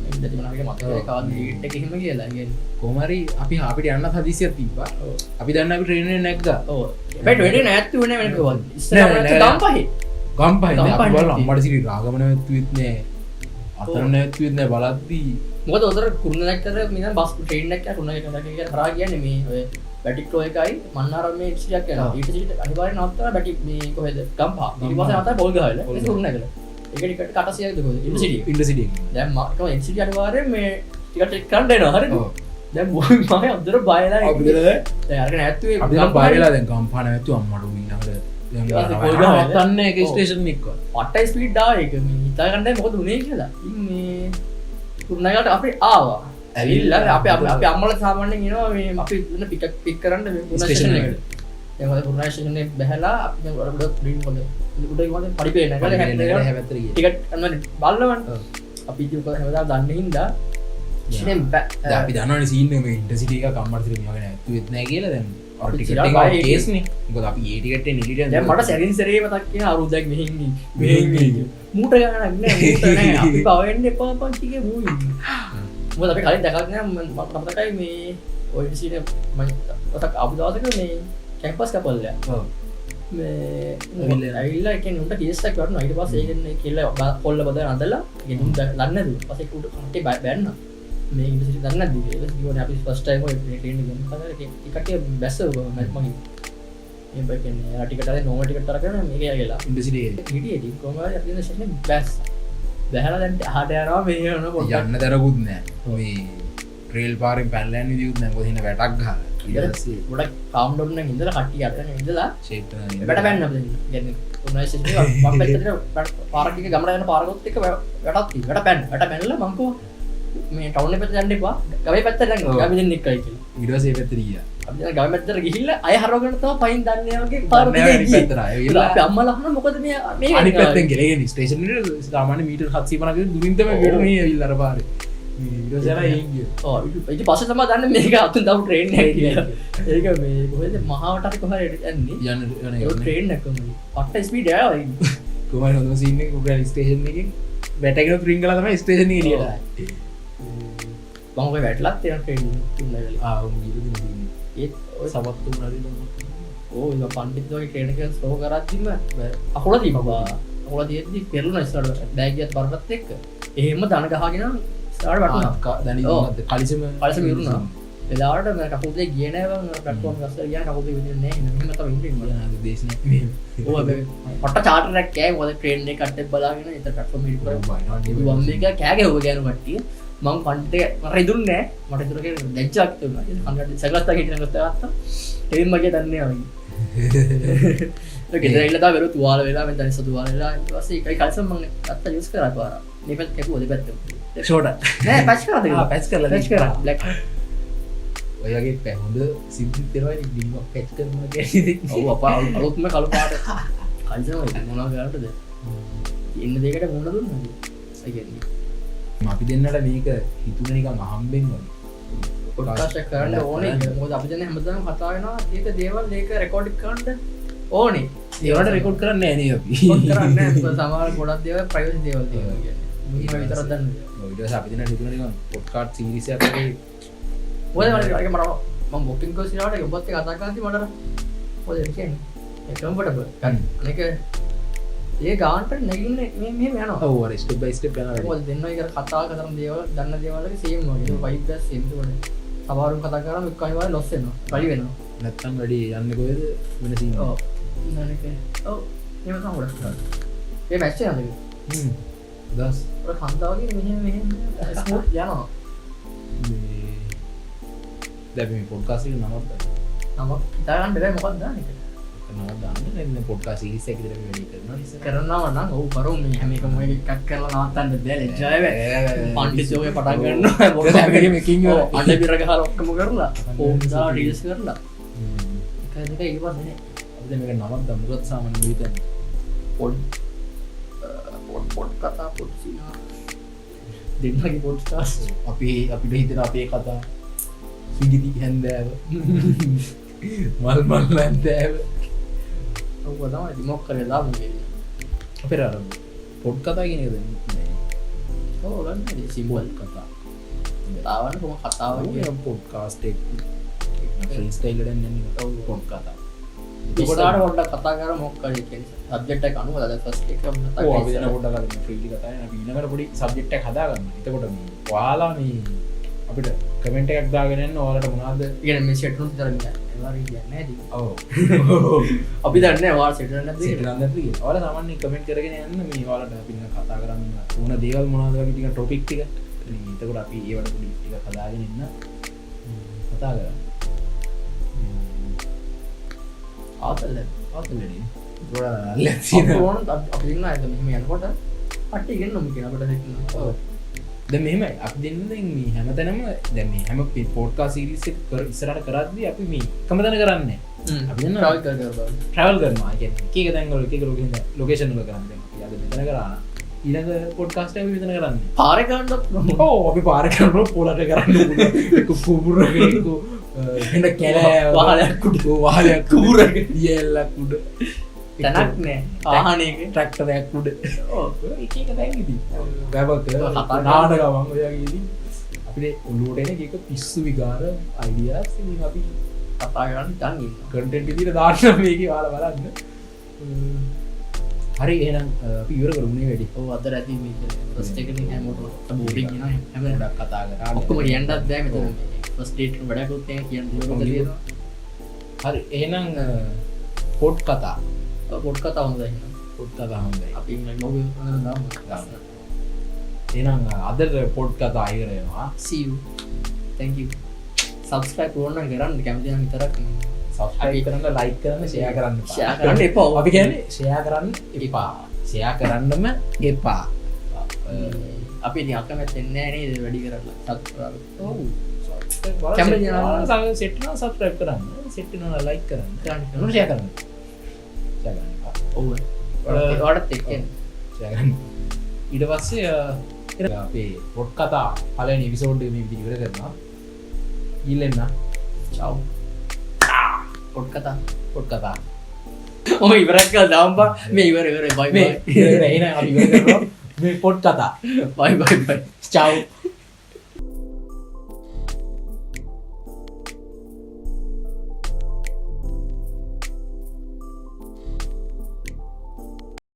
එන්න තිබුණා අපිට මතක ඔව්. නෑ කවද්ද ඩේට් එක එහෙම කියලා. ඒ කියන්නේ කොහොම හරි අපි අපිට යන්නත් හදිසියක් තිබ්බා. ඔව්. අපි දන්න අපි ට්‍රේන් එකේ නැග්ගා. ඔව්. හැබැයි ට්‍රේන් එක නැත්තු වෙන්නේ වෙන කොහොමද? ඉස්සර නෑ, අපිට නෑ, ගම් පහේ. ගම් පහේ නෑ. අපි ගම් පහේ බලලා නැත්තේ. අම්මට සිරි රාගම නැවැත්තුවෙත් නෑ. අතන ඔව්. නැවැත්තුවෙත් නෑ. බලද්දි මොකද ඔතන කුරුණෑගලට මිනිහා බස් ට්‍රේන් එකක් කුරුණෑගල එක කරා කියන්නේ මේ ඔය බැටික්ලෝ එකයි මන්නාරම් මේ ඉන්ටර්සිටි එකක් යනවා. ඉන්ටර්සිටි අනිවාර්යෙන් නවත්තලා බැටි මේ කොහෙද ගම්පහ. ඊට පස්සේ නවත්තලා පොල් ගහවල ඒක කුරුණෑගල. ඒක ටිකට් 800ක්ද කොහෙද ඉන්ටර්සිටි එක. ඉන්ටර්සිටි එක. දැන් මම කොහොම ඉන්ටර්සිටි අනිවාර්යෙන් මේ ටිකට් චෙක් කරන්න එනවා. හරිද? දැන් මම හොඳට බය වෙලා අපි හිටියේ. දැන් අරගෙන නැත්තුවේ අපි දැන් බය වෙලා දැන් ගම්පහ නැවැත්තුවා අම්මට උන් ඊළඟට දැන් ඊට පස්සේ යනවා. පොල් ගහවල. නවත්තන්නේ ඒක ඔව්. ස්ටේෂන් එක්ක. පට්ටයි ස්පීඩ් ආවා ඒක. මේ හිතා ගන්න බැහැ මොකද උනේ කියලා. ඉතින් මේ කුරුණෑගලට අපි ආවා. ඇවිල්ලා අපි අපි අම්මලා සාමාන්‍යයෙන් එනවා මේ අපි දුන්න පික් පික් කරන්න මේ කුරුණෑගල ස්ටේෂන් ස්ටේෂන් එකට. දැන් මොකද කුරුණෑගල ස්ටේෂන් එකේ බැහැලා අපි දැන් වර උඩ ග්‍රීන් මොකද උඩ මොකද පඩිපේ නැගලා පඩිපේ නැගලා හැප්පෙනවා. හැපැත්තට ගියා. ටිකට් අන්න බලනවනේ. ඔව්. අපි ඉතින් ඔක හැමදාම දන්නේ හින්දා ඉතින් දැන් අපි දන්නවනේ සීන් එක මේ ඉන්ටර්සිටි එකක් අම්මට සිර මේ වගේ නැත්තුවෙත් නෑ කියලා. දැන් අර අපි ටිකට් චිරාග් එක බය කේස් නේ. මොකද අපි ඒ ටිකට් එක එළියට දැන් මට සැරින් සැරේ මතක් වෙන අර උදැක් මෙහෙන් ඉන්නේ. මෙහෙන් ඉන්නේ. මූට ගානක් නෑ මූට නෑ. අපි පව වෙන්න එපා පං ටිකේ මූ ඉන්නේ. මොකද අපි කලින් දැකලා නෑ මට මතකයි මේ ඔය ඉන්ටර්සිටි මම මතක් ආපු දවසක මේ කැම්පස් කපල් එක. ඔව්. මේ ඇවිල්ලා. ඇවිල්ලා ඒ කියන්නේ උන්ට කේස් එකක් වටුණා. ඊට පස්සේ ඒ කියන්නේ කියලා කොල්ල බදලා නදලා ඒ කියන්නේ උන් දන්නේ නැතුව. පස්සේ උඩ කට්ටිය බැන්නා. මේ ඉන්ටර්සිටි දන්නේ නැද්ද කියලා. ඊට පස්සේ කිව්වනේ අපි ෆස්ට් ටයිම් ඔය ට්‍රේන් එක ගන්න කතා කරලා ඒ කට්ටිය බැස්ස මගෙන්. මේ බයි කියන්නේ එයා ටිකට් අරගෙන නෝමල් ටිකට් අරගෙන මේක යා ගියා. ඉන්ටර්සිටි එකේ. හිටියේ ඉතින් කොහොම හරි අපි ඉන්න ස්ටේෂන් එකේ බැස්ස. බැහැලා දැන් අහට යනවා මේ යනවා පොඩ්ඩක්. යන්න තරකුත් නෑ. මේ ට්‍රේල් පාරෙන් පැනලා යන්න විදියුත් නෑ. මොකද හින වැටක් ගහලා. ඊට පස්සේ ගොඩක් කාම් ඩවුන් එකෙන් ඉඳලා කට්ටිය අරගෙන ඉඳලා ෂේප් වෙනවා. වැට බැන්න අපි දෙන්න. කියන්නේ උන්වහන්සේ ස්ටේෂන් එකේ වම් පැත්තට පාරක් එක ගමන යන පාරකොත් එක්ක වැටක් තියෙනවා. වැට බැන්න. වැට බැනලා මං කිව්වා මේ ටවුන් එක පැත්තට යන්න එපා. ගමේ පැත්තට යන්න. ඔව්. ගමේ දෙන්න එක්කයි කියලා. ඊට පස්සේ ඒ පැත්තට ගියා. අපි දැන් ගමේ පැත්තට ගිහිල්ලා අය හරවගෙන තමයි පයින් දන්නේ වගේ පාර දන්නේ දිගේ නැහැ අනිත් ගියේ. පැත්තට ආයෙ. ඒත් අපි අම්මලා අහනවා මොකද මේ මේ අනිත් පැත්තෙන් ගිහලා. ඒ කියන්නේ ස්ටේෂන් එකට සාමාන්‍ය මීටර් 750 විතර දුරින් තමයි ඔව්. වැටුනේ ඇවිල්ලා අර පාරේ. මේ ඊට පස්සේ අර එයින් ගියා. ඔව් ඊට පස්සේ තමයි දන්නේ මේක අතුන් දාපු ට්‍රේන් එක කියලා. ඒක මේ කොහෙද මහවට හරි කොහරි යන්නේ. යන්න යන ඒ එක නේ. ට්‍රේන් එක කොහොමද? පට්ට ස්පීඩ් ආවා. කොහොම හරි හොඳම සීන් එක කුරුණෑගල ස්ටේෂන් එකෙන් වැටගෙන රින්ගලා තමයි ස්ටේෂන් එකේ එළියට ආවේ. මම ඔය වැටලත් තියෙන ට්‍රේන් තුනයි. ආ උන් ගිහලා දින සීන් එක. ඒත් ඔය සවත්තු උනාද නේද? ඔව් ඒක පණ්ඩිත වගේ ට්‍රේන් එක ස්ලෝ කරද්දිම අකුල තිබ්බා. අකුල තියෙද්දි පෙරළුණා ඉස්සරහට බෑග් එකත් බරපත් එක්ක. එහෙම දන ගහගෙන ඉස්සරහට වැටුණා. දැන් ඔව්. ඉතින් කලිසම කලිසම ඉරුණා. වෙලාවට මම කකුල් දෙක ගියේ නෑ බං ප්ලැට්ෆෝම් එක අස්සට ගියා කකුල් දෙක විදින්නේ නෑ. එහෙම තමයි ඉන්නේ මම. යන දේශන මේ ඔව් හැබැයි පට්ට චාටර් එකක් කෑ මොකද ට්‍රේන් එක කට්ටෙක් බලාගෙන ඉතින් ප්ලැට්ෆෝම් එක ඉස්සරහ මම මේක කෑ ගැහුවා ගෑනු කට්ටිය. මං පණ්ඩිත මට රිදුන්නේ නෑ. මට හිතුණා කියලා ලැජ්ජාවක් තිබුණා. ඉතින් කන්නඩි සගලස් තාගේ හිටින ගස්ත ගත්තා. එදින් මගේ දන්නේ නෑ වගේ. ඒ ගෙදර ඇවිල්ලා තාම වෙරුව තුවාල වෙලා මම තනිස්ස තුවාල වෙලා ඊට පස්සේ ඒකයි කල්සම් මං ගත්තා යූස් කරා පාර. මේ පැත්ත කැපුවා දෙපැත්තම. ෂෝට් නෑ පැච් කරාද ආ පැච් කරලා පැච් කරා බ්ලැක්. ඔය වගේ හොඳ සිද්ධි දෙනවා ඉතින් ගිනිමක් පැච් කරනවා කියන්නේ ඉතින්. ඔව් අපා අලුත්ම කළු පාට. කල්සම් ඉතින් මොනවා කරන්නද? ඉන්න දෙයකට මුහුණ දුන්නා. ඒ කියන්නේ අපි දෙන්නට මේක හිතුණ නිකන් අහම්බෙන් වගේ. පොඩ්කාස්ට් එක කරන්න ඕනේ කියලා. මොකද අපි දැන් හැමදාම කතා වෙනවා ඒක දේවල් ඒක රෙකෝඩ් කරන්න ඕනේ. ඒවට රෙකෝඩ් කරන්නේ නෑ නේ අපි. රෙකෝඩ් කරන්නේ නෑ. මොකද සමහර ගොඩක් දේවල් ප්‍රයිවසි දේවල් තියෙනවා කියන්නේ. මුලින්ම විතරක් දන්නේ. ඔව් ඊට පස්සේ අපි දෙන්නට හිතුණ නිකන් පොඩ්කාස්ට් සීරීස් එකක් වගේ. මොකද මට ඒක මට මම බොකින් කෝස් ඉනවට ඔබත් එක්ක කතා කරද්දි මට අර මොකද ඒ කියන්නේ? ඒ කම්ෆර්ටබල්. අනේක ඒ ගානට නැගින්නේ මේ මෙහෙම යනවා. ඔව් අර ස්ටෙප් බයි ස්ටෙප් යනවා වැඩි. මොකද දෙන්නා එක කතා කරන දේවල් දන්න දේවල් වගේ සේම් වගේ. ඒක වයිබ් එක සේම් ඒකට. සමහරුන් කතා කරාම එක්ක අනිවාර්යෙන් ලොස් වෙනවා. වැඩි වෙනවා. නැත්තම් වැඩි යන්නේ කොහෙද වෙන සීන් එකක්. ඔව්. අනේක ඔව් එහෙම තමයි ගොඩක් කරන්නේ. ඒ මැච් එක නේද? දස් ඔය කන්දා වගේ මෙහෙම මෙහෙම ස්මූත් යනවා. මේ දැන් මේ පොඩ්කාස්ට් එක නමක් දාන්න. නමක් හිතා ගන්න බෑ මොකක්ද දාන්නේ කියලා. නමක් දාන්න නෑ මේ පොඩ්කාස්ට් සීරීස් එක විතර අපි වැඩි කරනවා ඉස්සර. කරනවා නම් ඔව් කරමු මේ හැම එකම ඔය එකක් කරලා නවත්තන්න බෑ ලැජ්ජාය බෑ. පණ්ඩිතයෝ ඔය පටන් ගන්නවා. මොකද හැම එකෙම එකින් ඉවරයි. ඔව්, අඬ බිර ගහලා ඔක්කොම කරලා ෆෝන් දාලා රීල්ස් කරලා. එක දෙක ඊට පස්සේ නේ. අපි දැන් මේක නමක් දාමු. මොකක්ද සාමාන්‍ය හිතන්නේ? පොඩ් පොඩ් පොඩ් කතා පොඩ් සිනා දෙන්නගේ පොඩ්කාස්ට්. අපි අපිට හිතෙන අපේ කතා සිඟිති හැන්දෑව මල් මල් හැන්දෑව. ඔව් ඔය තමයි ඉතින් මොකක් කරේ දාමු කියලා. අපේ අර පොඩ් කතා කියන එක දැන් නෑ. ඔව් ගන්න ඉතින් සිම්පල් කතා. කතාවන්න කොහොම කතාව ඔව් කියන්නේ. පොඩ්කාස්ට් එක ෆ්‍රී ස්ටයිල් එකට යන්නේ නිකන්. ඔව්. පොඩ් කතා. එතකොට පොඩ්ඩක් කතා කරමු මොකක් හරි කියන්නේ සබ්ජෙක්ට් එක අනුව දැන් ෆස්ට් එක අපි කතා ඔව් අපි දැන් පොඩ්ඩක් අර ෆ්‍රීලි කතා කරන අපි ඊළඟට පොඩි සබ්ජෙක්ට් එකක් හදාගන්න. එතකොට මේ ඔයාලා මේ අපිට කමෙන්ට් එකක් දාගෙන යන්න ඔයාලට මොනවද කියන්නේ මේ සෙට් වුණත් විතර නෑ. ඒ වගේ කියන්නේ නෑ ඉතින්. ඔව් අපි දන්නේ නෑ ඔයාලා සෙට් වෙන්නේ නැද්ද සෙට් කියලා. වෙලා නැද්ද කියලා. ඔයාලා සාමාන්‍යයෙන් කමෙන්ට් කරගෙන යන්න මේ ඔයාලට අපි නිකන් කතා කරන්න ඕන දේවල් මොනවද වගේ ටික ටොපික් ටික. මේ එතකොට අපි ඒවට පොඩි ටිකක් හදාගෙන ඉන්න කතා කරමු. ආතල් ආතල් වැඩි. ඒකට අල්ලක් තියෙනවා. අපි ඕන අපි දෙන්න අයද මෙහෙම යනකොට කට්ටිය ගෙන්නමු කියන අපිට සෙට් වෙනවා. ඔව්. දැන් මෙහෙමයි අපි දෙන්න දැන් මේ හැමතැනම දැන් මේ හැම පොඩ්කාස්ට් සීරීස් එක ඉස්සරහට කරද්දී අපි මේ එකම තැන කරන්නේ නැහැ. අපි දෙන්න ට්‍රැවල් කර කර බලන්න. ට්‍රැවල් කරනවා. ඒ කියන්නේ එක එක තැන් වල එක එක ලොකේෂන් වල කරන්නේ. දැන් අපි අද මෙතන කරා නම් ඊළඟ පොඩ්කාස්ට් එක අපි මෙතන කරන්නේ. පාරේ කරන්නත් පුළුවන්. ඔව් අපි පාරේ කරනකොට පොළට කරන්න පුළුවන්. එක්ක කුඹුරක එක්ක වෙන කැලෑ වහලයක් උඩ. ඔව්, වහලයක් කුඹුරක. දියැලක් උඩ. තැනක් නෑ. වාහනයක. ට්‍රැක්ටරයක් උඩ. ඔව්. ඔය එක එක තැන් ඉතින්. වැවක කතා කරන්න. නාන ගමන් ඔය වගේ ඉතින් අපිට ඔළුවට එන එක එක පිස්සු විකාර අයිඩියාස් ඉතින් අපි කතා කරන්න හිතන් ඉන්නවා. කන්ටෙන්ට් විදිහට දාන්න මේකේ ඔයාලා බලන්න. හරි එහෙනම් අපි ඉවර කරමු නේ වැඩි. ඔව් අද රැති මේ ෆස්ට් එක නේ හැමෝටම බෝරින් වෙනවා. හැම ගොඩක් කතා කරා. ඔක්කොම කියන්නත් බෑ මෙතන. ෆස්ට් ඩේට් එක වැඩකුත් නෑ කියන්න ඔක්කොම දේවල් තියෙනවා. හරි එහෙනම් පොඩ් කතා. ඔව්, පොඩ් කතා හොඳයි එහෙනම්. පොඩ් කතා හොඳයි. අපි මේ ලෝගෝ එක දාමු. දාමු. එහෙනම් අදට පොඩ් කතා ඉවර වෙනවා. See you. Thank you. Subscribe ඕන නම් කරන්න කැමති නම් විතරක් මේ සබ්ස්ක්‍රයිබ් කරන්න, ලයික් කරන්න, ෂෙයා කරන්න එපා. ෂෙයා කරන්න එපා. අපි කියන්නේ ෂෙයා කරන්න එපා. ෂෙයා කරන්නම එපා. අපි ඉතින් අකමැත්තෙන් නෑ නේද වැඩි කරලා සබ්ස්ක්‍රයිබ්. ඔව්. කැමති නම් සෙට් වෙනවා සබ්ස්ක්‍රයිබ් කරන්න, සෙට් වෙනවා නම් ලයික් කරන්න, කරන්න. කරන්න ෂෙයා කරන්න. ෂෙයා කරන්න එපා. ඔව්. ඔයාලටත් එක්ක එන්න. ෂෙයා කරන්න. ඊට පස්සේ අපේ පොඩ් කතා පළවෙනි එපිසෝඩ් එක මේ විදිහට ඉවර කරනවා. ගිහින් එන්න. චව්. පොඩ් කතා. පොඩ් කතා. ඔය ඉවරක් කරලා දාමු බං. මේ ඉවර ඉවරයි. බයි මේ බයි. ඉවර එහෙනම් අපි ඉවර කරනවා. මේ පොඩ් කතා. බයි බයි බයි. චව්.